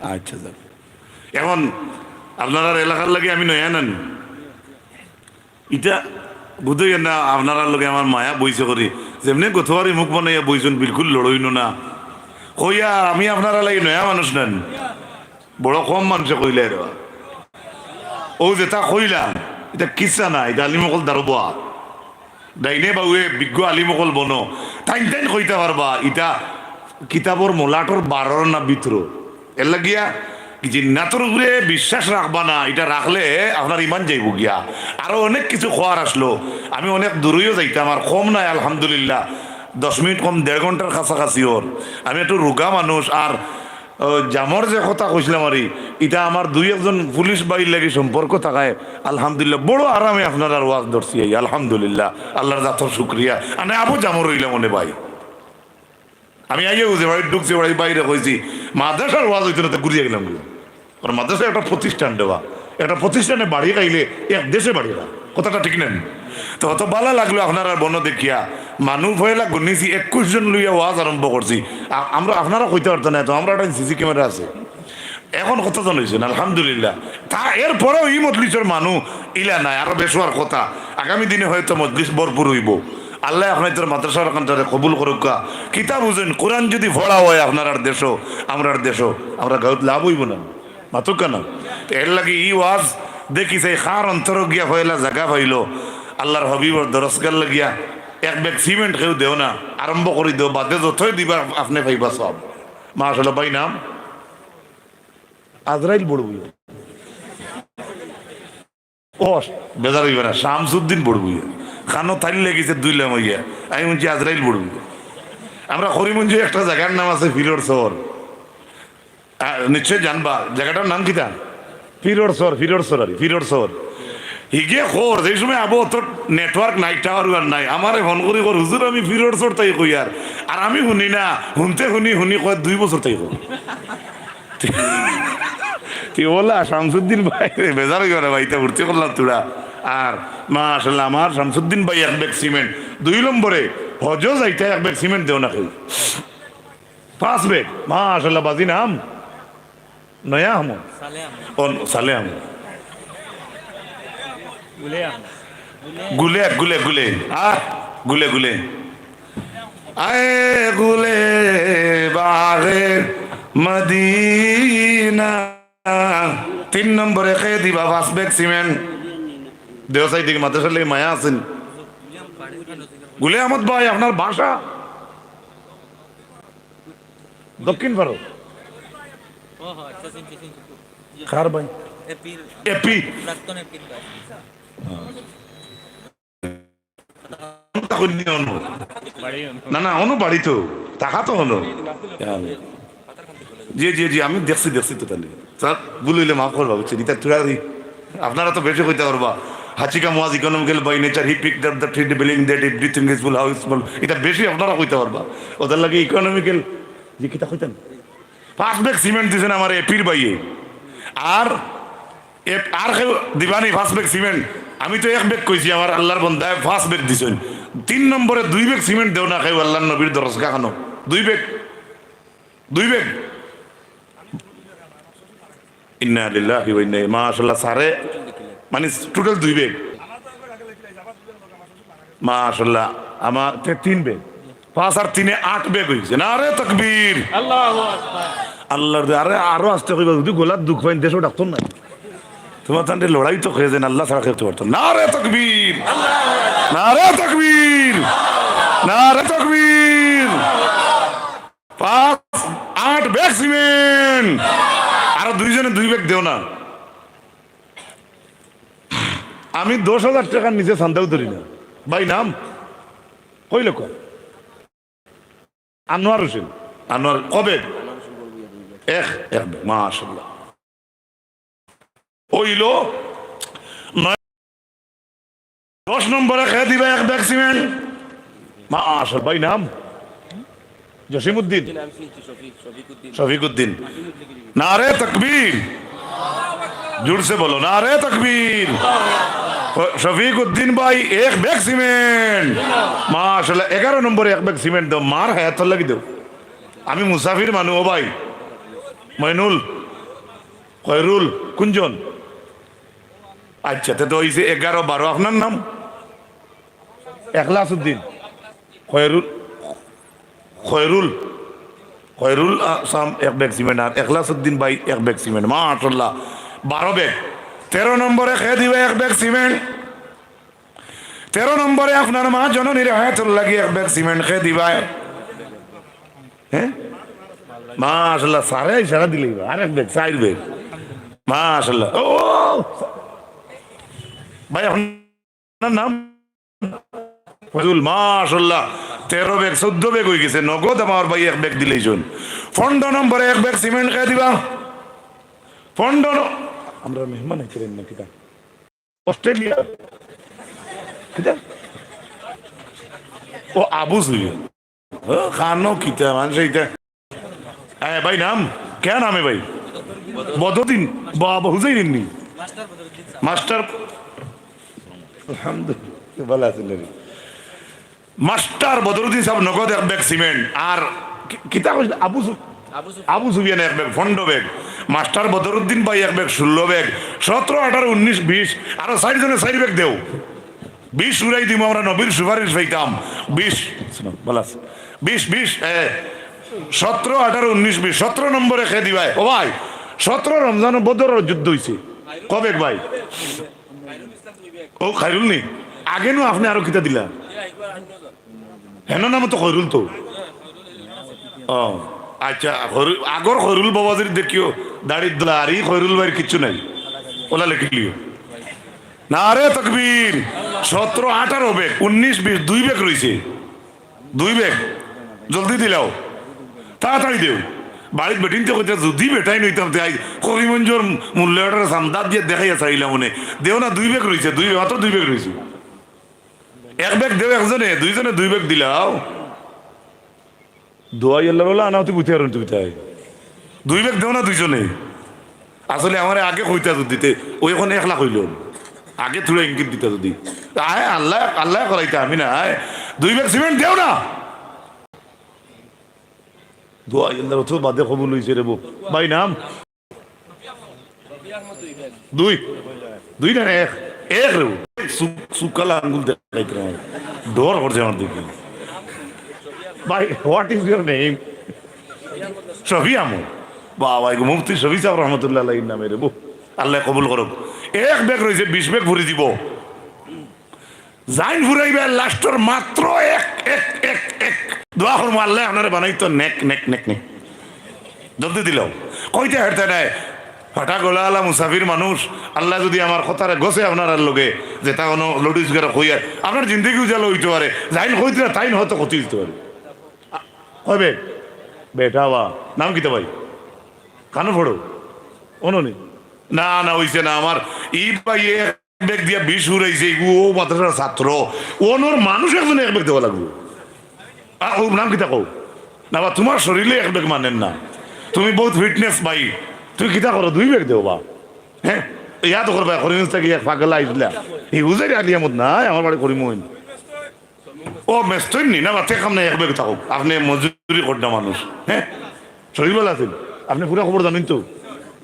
আচ্ছা, যাক। এখন আপনারার এলাকার লাগি আমি নয়া নানি। ইটা বুঝইন না, আপনারার লগে আমার মায়া বইছে করি। যেমনে গতবারই মুখ বানাইয়া বইছইন, বিলকুল লড়ইন না। কইয়া আমি আপনারার লাগি নয়া মানুষ নানি। বড় কম মানষে কইলে রে বা। অউ যেটা কইলাম, ইটা কিচ্ছা না, ইটা আলিম অকল দারোবা। ডাইনে বাউয়ে বিজ্ঞ আলিম অকল বনো, তাইন তাইন কইতা পারবা, ইটা কিতাবর মলাটর বারর না ভিতরর। এর লাগিয়া কি জিন্নাতর উপরে বিশ্বাস রাখবা না, ইটা রাখলে আপনার ইমান যাইবো গিয়া। আরো অনেক কিছু কওয়ার আসলো, আমি অনেক দূরেও যাইতাম, আর কম নাই আলহামদুলিল্লাহ, দশ মিনিট কম, দেড় ঘন্টার কাছাকাছি অর। আমি একটু রুগা মানুষ, আর ও, জামর যে কথা কইছিলাম আরি, ইটা আমার দুই একজন পুলিশ ভাইর লাগি সম্পর্ক থাকায়, আলহামদুলিল্লাহ, বড় আরামে আপনারার ওয়াজ ধরছি আই, আলহামদুলিল্লাহ, আল্লাহর জাতর শুকরিয়া। আনে আবু জামর অইলাম অনে ভাই। আমি আইয়া বুঝে বাড়ি ঢুকছি, বাড়ি বাইরে কইছি, মাদ্রাসার ওয়াজ অইতো না, তো ঘুরিয়া গেলাম গিয়া। আর মাদ্রাসা একটা প্রতিষ্ঠান দেওয়া, একটা প্রতিষ্ঠানে বাড়ি খাইলে এক দেশে বাড়ি খায়। কথাটা ঠিক না নি? তো অত ভালা লাগলো আপনারার বনো দেখিয়া। মানু পয়লা গনিছি, একুশ জন লইয়া ওয়াজ আরম্ভ করছি। আ-, আমরা, আপনারা কইতা পারতা না, তো আমরা একটা সিসি ক্যামেরা আছে। এখন কতজন অইছইন? আলহামদুলিল্লাহ। তা এরপরেও ই মজলিসর মানু ইলা নাই, আরো বেশ অওয়ার কথা। আগামী দিনে হয়তো মজলিস ভরপুর অইবো। আল্লায় আপনাইন্তর মাদ্রাসার অখানটারে কবুল করউক্কা। কিতা বুঝইন, কোরআন যুদি পড়া অয় আপনারার দেশো, আমরার দেশো, আমরার গাউত লাভ অইবো না? মাতউক্কা না। তো এর লাগি ই ওয়াজ দেখি চাই কার অন্তরো গিয়া পয়লা জাগা পাইলো। আল্লাহর হাবিবর দরসগার লাগিয়া এক ব্যাগ সিমেন্ট কেউ দেও না, আরম্ভ করি দেও, বাদে যতই দিবা আপনে পাইবা সওয়াব। মাশাআল্লাহ ভাই, নাম? আজরাইল বড় ভুইয়া। ও, বেজার অইবা না, শামসুদ্দিন বড় ভুইয়া। কানো তাইল লেগেছে দুই লাম অইয়া। আমি হুনছি আজরাইল বড় ভুইয়া। আমরা করিমগঞ্জে একটা জাগার নাম আছে ফিরর চর। আ, নিশ্চয় জানবা, জাগাটার নাম কিতা? ফিরর চর, ফিরর চর আরি, ফিরর চর। হিগে কর, যেই সময় আবো অত network নাই, tower আর নাই, আমারে ফোন করি কর, "হুজুর, আমি ফিরর চর তাই কইয়ার।" আর আমি হুনি না, হুনতে হুনি হুনি কয়, "দুই বছর তাই কর।" তে অলা শামসুদ্দিন ভাই, বেজার অইবা না ভাই, ইতা ভর্তি করলাম থুড়া। আর মাশাআল্লাহ, আমার শামসুদ্দিন ভাই এক ব্যাগ সিমেন্ট, দুই নম্বরে হজো যাইতা এক ব্যাগ সিমেন্ট দেও না কেউ। পাঁচ ব্যাগ, মাশাআল্লাহ, বাজি নাম? নয়া আহমদ। সালে আহমদ। ও, সালে আহমদ। গুলে আহমদ। গুলে, গুলে, গুলে। আহ, গুলে, গুলে। আয়ে গুলে বাগে মদিনা। তিন নম্বরে কে দিবা পাঁচ ব্যাগ সিমেন্ট? দেওসাই দেখি মাদ্রাসার লাগি মায়া আছেন। গুলে আহমদ ভাই, আপনার বাসা দক্ষিণ পাড়া। কার ভাই? এপি। এপি। প্রাক্তন এপির ভাই। তা কইনি অনু। না, না, অনু বাড়ি তো। তাহা তো অনু। জি, জি, জি, আমি দেখছি, দেখছি তো তাহলে। স্যার, ভুল অইলে মাফ করবা, বুঝছেন? ইতা থুড়া দি-, আপনারা তো বেশি কইতা পারবা। Hachika was economical by nature, he picked up the trade believing that everything is full, how is small. ইতা বেশি আপনারা কইতা পারবা। ওদের লাগি economical, যে কিতা কইতেন? পাঁচ ব্যাগ সিমেন্ট দিছেন আমার এপির ভাইয়ে। আর এ-, আর কেউ দিবানি পাঁচ ব্যাগ সিমেন্ট? আমি তো এক ব্যাগ কইছি, আমার আল্লাহর বন্দায় পাঁচ ব্যাগ দিছেন। তিন নম্বরে দুই ব্যাগ সিমেন্ট দেও না কেউ, আল্লাহর নবীর দরজগা খানো। দুই ব্যাগ, দুই ব্যাগ। ইন্না লিল্লাহি ওয়া ইন্না ইলাইহি, মাশাআল্লাহ, সারে, মানে, টোটাল দুই ব্যাগ। মাশাআল্লাহ, আমার তে তিন ব্যাগ। পাঁচ আর তিনে আট ব্যাগ অইছে। নারে তাকবীর। আল্লাহু আকবার। আল্লাহর দে-, আরে, আরো আস্তে কইবা, যদি গলাত দুখ পাইন, দেশো ডাক্তার নাই। তোমার তান্ডে লড়াই তো হয়ে যায়, আল্লাহ ছাড়া খেতে পারতো। নারে তাকবীর। নারে তাকবীর। নারে তাকবীর। পাঁচ, আট ব্যাগ সিমেন্ট। আরো দুইজনে দুই ব্যাগ দেও না। আমি দশ হাজার টাকার নিচে চান্দাও ধরি না। ভাই নাম? কই লোক? আনোয়ার হোসেন। আনোয়ার কবে? এক, এক ব্যাগ। মাশাআল্লাহ। অইলো নয়। দশ নম্বরে কে দিবা এক ব্যাগ সিমেন্ট? মাশাআল্লাহ, ভাই নাম? জসিমউদ্দিন? শফিকুদ্দিন। নারে তাকবীর। জোরসে বলো, নারে তাকবীর। শফিকুদ্দিন ভাই এক ব্যাগ সিমেন্ট। মাশাআল্লাহ, এগারো নম্বরে এক ব্যাগ সিমেন্ট দেও, মার হায়াতর লাগি দেও। আমি মুসাফির মানু, ও ভাই। মইনুল, খয়রুল, কুনজন? আচ্ছা, তে তো অইছে এগারো, বারো। আপনার নাম? এখলাস উদ্দিন। খয়রুল, খয়রুল, খয়রুল আসাম এক ব্যাগ সিমেন্ট আর এখলাস উদ্দিন ভাই এক ব্যাগ সিমেন্ট। মাশাআল্লাহ, বারো ব্যাগ। তেরো নম্বরে কে দিবা এক ব্যাগ সিমেন্ট? তেরো নম্বরে আপনার মা জননীর হায়াতর লাগি এক ব্যাগ সিমেন্ট কে দিবা? হ্যাঁ? মাশাআল্লাহ, সারে ইশারা দিলেই বা, আরেক ব্যাগ, চাইর ব্যাগ। মাশাআল্লাহ। ও, ভাই, আপনার নাম? ফজল, মাশাআল্লাহ। তেরো ব্যাগ, চৌদ্দ ব্যাগ অই গেছে। নগদ আমার ভাই এক ব্যাগ দিলেই জন। পনেরো নম্বরে এক ব্যাগ সিমেন্ট কে দিবা? পনেরো ন-, আমরা মেহমান আইছিলেন না কিতা? অস্ট্রেলিয়া। কিতা? ও, আবু সুফিয়ান। ও, খানো কিতা, মানুষ এইটা। হ্যাঁ, ভাই, নাম? কে নামে ভাই? বদরুদ্দিন। বাবা, হুজুর ইন্নি। মাস্টার। আলহামদুলিল্লাহ, ভালো আছেন রে? মাস্টার বদরুদ্দিন সাহেব নগদ এক ব্যাগ সিমেন্ট। আর কি-, কিতা কইছিল? আবু সু-, আবু সুফিয়ান। আবু সুফিয়ান এক ব্যাগ, পনেরো ব্যাগ। মাস্টার বদরুদ্দিন ভাই এক ব্যাগ, ষোলো ব্যাগ। সতেরো, আঠারো, উনিশ, বিশ। আরো চাইরজনে চাইর ব্যাগ দেও। বিশ উড়াই দিমু আমরা, নবীর সুপারিশ পাইতাম। বিশ, শুনো, ভালো আছে। বিশ, বিশ, এ, সতেরো, আঠারো, উনিশ, বিশ। সতেরো নম্বরে কে দিবায়? ও ভাই, সতেরো রমজানো বদরর যুদ্ধ অইছে। কবে ভাই? ও, খাইরুল নি? আগে নু আপনে আরো কিতা দিলা? হেন নাম তো খয়রুল তো। ও, আচ্ছা, খয়রুল, আগর খয়রুল বাবাজির দেখিও, দাড়ির দলা, আর ই খয়রুল ভাইর কিচ্ছু নাই। ওলা লেখিলিও। নারে তকবীর, সতেরো, আঠারো ব্যাগ, উনিশ, বিশ, দুই ব্যাগ রইছে। দুই ব্যাগ। জলদি দিলাও। তাড়াতাড়ি দেও। বাড়িত বেটিন্তে কইতা, "যুদি বেটাইন অইতাম, তে আইজ করিমগঞ্জর মূল্য অর্ডারে চান্দা দিয়া দেখাইয়া চাইলাম মনে।" দেও না, দুই ব্যাগ রইছে, দুই ব্যাগ, মাত্র দুই ব্যাগ রইছে। এক ব্যাগ দেও একজনে, দুইজনে দুই ব্যাগ দিলাও। দোয়াই আল্লাহর ওলা আনা হতে বুঝতে পারুন তুমি তাই। দুই ব্যাগ দেও না দুইজনে। আসলে আমারে আগে কইতা যুদি তে, অউ অখন একলা কইল। আগে থুড়া ইঙ্গিত দিতা যুদি। আয় আল্লাহ, আল্লাহ করাইতা আমি না, আয়। দুই ব্যাগ সিমেন্ট দেও না। দোয়াই আল্লাহর তো বাদে কবুল অইছে রে বউ। ভাই নাম? দুই। দুই না, এক। এক রে বউ। সু-, সুকালা আঙ্গুল দেখাইতে আমার। ডর করছে আমার দেখি। ভাই, what is your name? Shafi আহমদ। বাবা, এগু মুফতি শফি সাহেব রহমতুল্লাহ আলাইহির নামে রে বু। আল্লাহ কবুল করুক। এক ব্যাগ রইছে, বিশ ব্যাগ ভরি দিব। যাইন ফুরাইবা লাস্টর মাত্র এক, এক, এক, এক। দোয়া করমু আল্লাহ আপনারে বানাইতো নেক, নেক, নেক, নেক। জলদি দিলাও। কইতে হেরতে নাই। ফাটা গলা আলা মুসাফির মানুষ। আল্লাহ যদি আমার কথারে গছে আপনারার লগে, যেটা কোনো লড়িস করে কইয়ার, আপনার জিন্দেগি উজালা অইতে পারে। যাইন কইতে না, তাইন হয়তো ক্ষতি অইতে পারে। কবে? বেটা বা। নাম কিতা ভাই? কানো পড়ো? অনো নি? না, না, অইছে না। আমার ই ভাই এক ব্যাগ দিয়া বিশ ফুরাইছে, ইগু অউ মাদ্রাসার ছাত্র। অনর মানুষ একজনে এক ব্যাগ দেওয়া লাগবো। আ, অউ নাম কিতা কও? না বা, তুমার শরীরে এক ব্যাগ মানের না। তুমি বউত ফিটনেস ভাই। তুমি কিতা করো? দুই ব্যাগ দেও বা। হ্যাঁ? ইয়াদ করবা, করিমগঞ্জ থাকি এক পাগলা আইছলা। ই হুজুর আলী আহমদ না, আমার বাড়ি করিমগঞ্জ। ও মেস্তইন নি? না বা, তে কাম নাই, এক ব্যাগ থাকউক। আপনে মজুরি করনা মানুষ। হ্যাঁ? শরীর ভালা আছিল? আপনে পুরা খবর জানইন তো?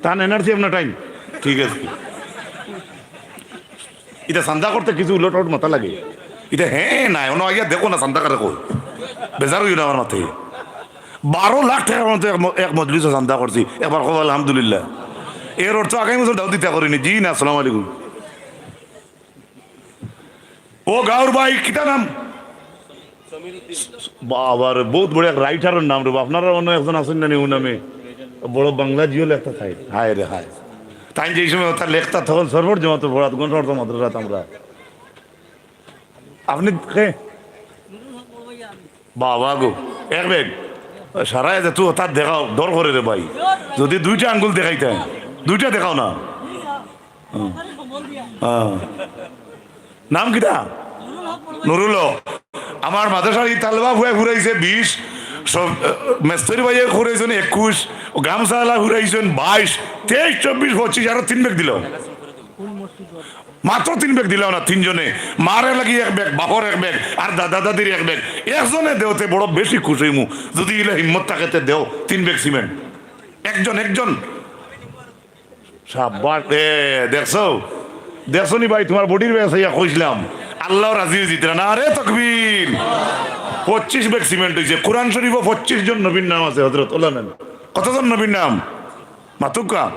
তান এনআরসি আপনার টাইম? ঠিক আছে। ইটা চান্দা করতে কিছু উলট আলট মাতা লাগে। ইটা হ্যাঁ নাই, অনো আইয়া দেখো না চান্দা কারে কয়। বেজার অইও না আমার মাতে। বারো লাখ টেকার মতো এক ম-, এক মজলিসো চান্দা করছি। একবার কও আলহামদুলিল্লাহ। এর অর্থ আগামী বছর দাওয়াত দিতা করিনি। জি না, আসসালামু আলাইকুম। ও গাউর ভাই, কিতা নাম? বাবা রে, বউত বড় এক রাইটারর নাম রে বা। আপনারার অনো একজন আছইন না নি, ও নামে? বড় বাংলা জিও লেখতা থাইন। হায় রে হায়। তাইন যেই সময় অতা লেখতা, তখন সরবর জমাতো পড়াত, গণ সমর্থ মাদ্রাসাত আমরা। আপনে কে? বাবা গো, এক ব্যাগ। সারায় যে তুই অতা দেখাও, ডর করে রে ভাই। যদি দুইটা আঙ্গুল দেখাইতায়, দুইটা দেখাও না। হুম। হ্যাঁ। নাম কিতা? নুরুল হক। আমার মাদ্রাসার ই তালবা ফুয়ায় ফুরাইছে বিশ, সব, আহ, মেস্তরি ভাইয়ে ফুরাইছইন একুশ, গামছাআলা ফুরাইছইন বাইশ, তেইশ, চব্বিশ, পঁচিশ, আরো তিন ব্যাগ দিলাও। মাত্র তিন ব্যাগ দিলাও না, তিনজনে। মারে লাগি এক ব্যাগ, বাপর এক ব্যাগ, আর দাদা দাদির এক ব্যাগ। একজনে দেওতে বড় বেশি খুশি অইমু। যদি ইলা হিম্মত থাকে তে দেও, তিন ব্যাগ সিমেন্ট। একজন, একজন। সাব্বাস, এ, দেখছো? দেখছো নি ভাই, তুমার বডির বেশ ইয়া কইছিলাম, আল্লাহ রাজি অইযিতরা। নারে তকবীর। পঁচিশ ব্যাগ সিমেন্ট অইছে। কোরআন শরীফো পঁচিশ জন নবীর নাম আছে, হযরত, ওলা নাম। কতজন নবীর নাম? মাতুক্কা?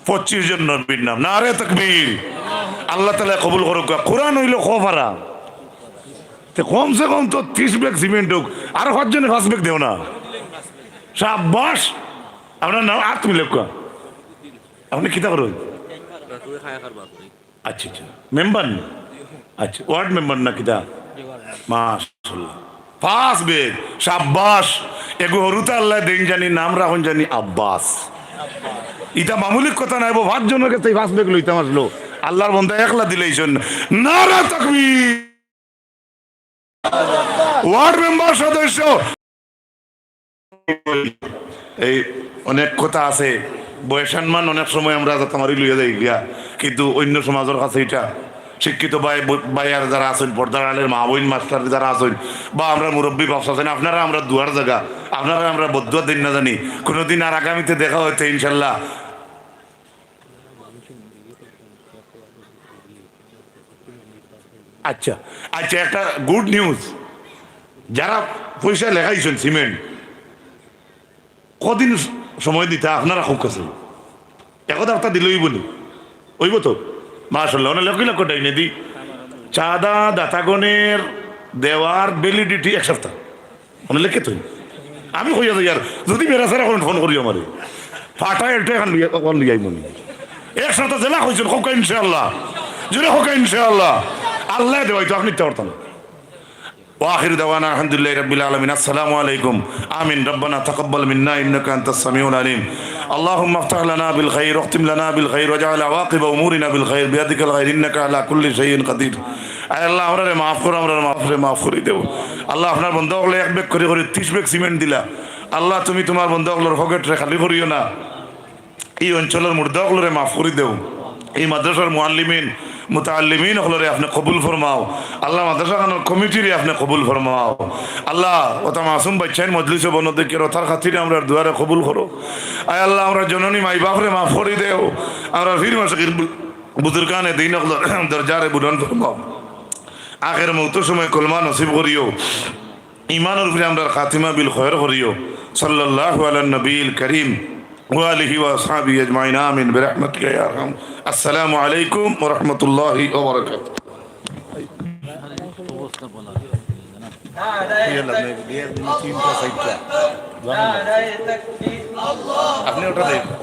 পঁচিশ জন নবীর নাম। নারে তকবীর। আল্লাহ তাআলা কবুল করুক্কা। কোরআন অইলো ক পারা। তে কমসে কম তো তিরিশ ব্যাগ সিমেন্ট অউক, আরো পাঁচজনে পাঁচ ব্যাগ দেও না। সাব্বাস। আপনার নাম আত মিলেক্কা। আপনে কিতা করইন? আচ্ছা, আচ্ছা। মেম্বার নি? আচ্ছা, ওয়ার্ড মেম্বার না কিতা? মাশাআল্লাহ। পাঁচ ব্যাগ, সাব্বাস। এগু হুরুতা আল্লায় দেইন জানি, নাম রাখইন জানি আব্বাস। ইটা মামুলি কথা নায়, বউ, পাঁচজনর গেছে পাঁচ ব্যাগ লইতাম আছলো। আল্লার বন্দা একলা দিলাইছইন। নারা তাকবীর। ওয়ার্ড মেম্বার সদস্য, এই অনেক কথা আছে, বয়সানমান অনেক সময় আমরা যাতামারি লইয়া যাই গিয়া, কিন্তু অইন্য সমাজর কাছে ইটা শিক্ষিত ভাই ব-, ভাইয়ার যারা আছইন, পর্দার আড়ালের মা বইন মাস্টার যারা আছইন, বা আমরা মুরব্বী বাপ আছইন, আপনারা আমরা দোয়ার জাগা, আপনারা আমরা বদদোয়া দেইন না জানি, কোনোদিন আর আগামীতে দেখা অইতে ইনশাল্লাহ। আচ্ছা, আচ্ছা, একটা গুড নিউজ, যারা পয়সা লেখাইছইন সিমেন্ট, কদিন সময় দিতা আপনারা খুব কাছে? এক হাপ্তা দিলে অইবো নি? অইবো তো? মাশাআল্লাহ, অনে লক্ষ লক্ষ ডাইনে দি। চাঁদা দাতাগণের দেওয়ার ভ্যালিডিটি এক সপ্তাহ। অনে লেখে তো। আমি কইয়া যাই আর, যদি বেড়া ছাড়া কোনো ফোন করি আমারে। ফাটা এলটা এখন লইয়া, এখন লইয়া আইবো নি? এক সপ্তাহ যেলা কইছইন, কউক্কা ইনশাআল্লাহ। জোরে কউক্কা ইনশাআল্লাহ। আল্লায় দেওয়াইতো, আপনে দিতা পারতা না। وآخر دعوانا الحمد لله رب العالمين. السلام عليكم. آمين. ربنا تقبل منا إنك أنت السميع العليم. اللهم افتح لنا بالخير واختم لنا بالخير واجعل عواقب أمورنا بالخير بيدك الخير إنك على كل شيء قدير. আয় আল্লাহ, আমরারে মাফ করো, আমরারে মাফ, মাফ করি দেও। আল্লাহ, আপনার বন্দা অকলে এক ব্যাগ করি করি তিরিশ ব্যাগ সিমেন্ট দিলা। আল্লাহ, তুমি তুমার বন্দা অকলর পকেটরে খালি করিও না। ই অঞ্চলর মুর্দা অকলরে মাফ করি দেও। ই মাদ্রাসার মুআল্লিমিন, মুতাআল্লিমিন অকলরে আপনে কবুল ফরমাও। আল্লাহ, মাদ্রাসাখানর কমিটিরে আপনে কবুল ফরমাও। আল্লাহ, অতা মাসুম বাইচ্চাইন মজলিসো বনো দেখিয়ার, অতার খাতিরে আমরার দোয়ারে কবুল করো। আয় আল্লাহ, আমরার জননী মাই বাপরে মাফ করি দেও। আমরার পীর মুর্শিদ বু-, বুজুর্গানে দিন অকলর দরজারে বুলন্দ ফরমাও। আখের মউতর সময় কলমা নসিব করিও। ইমানর উপরে আমরার খাতিমা বিল খয়ের করিও। সাল্লাল্লাহু আলা নবীল করিম ওয়া আলিহি ওয়া আসহাবিহি আজমাইন। আমিন বিরহমাতিকা ইয়া আরহাম। আসসালামু আলাইকুম ওয়া রাহমাতুল্লাহি ওয়া বারাকাতুহু। আপনি ওটা দেখুন।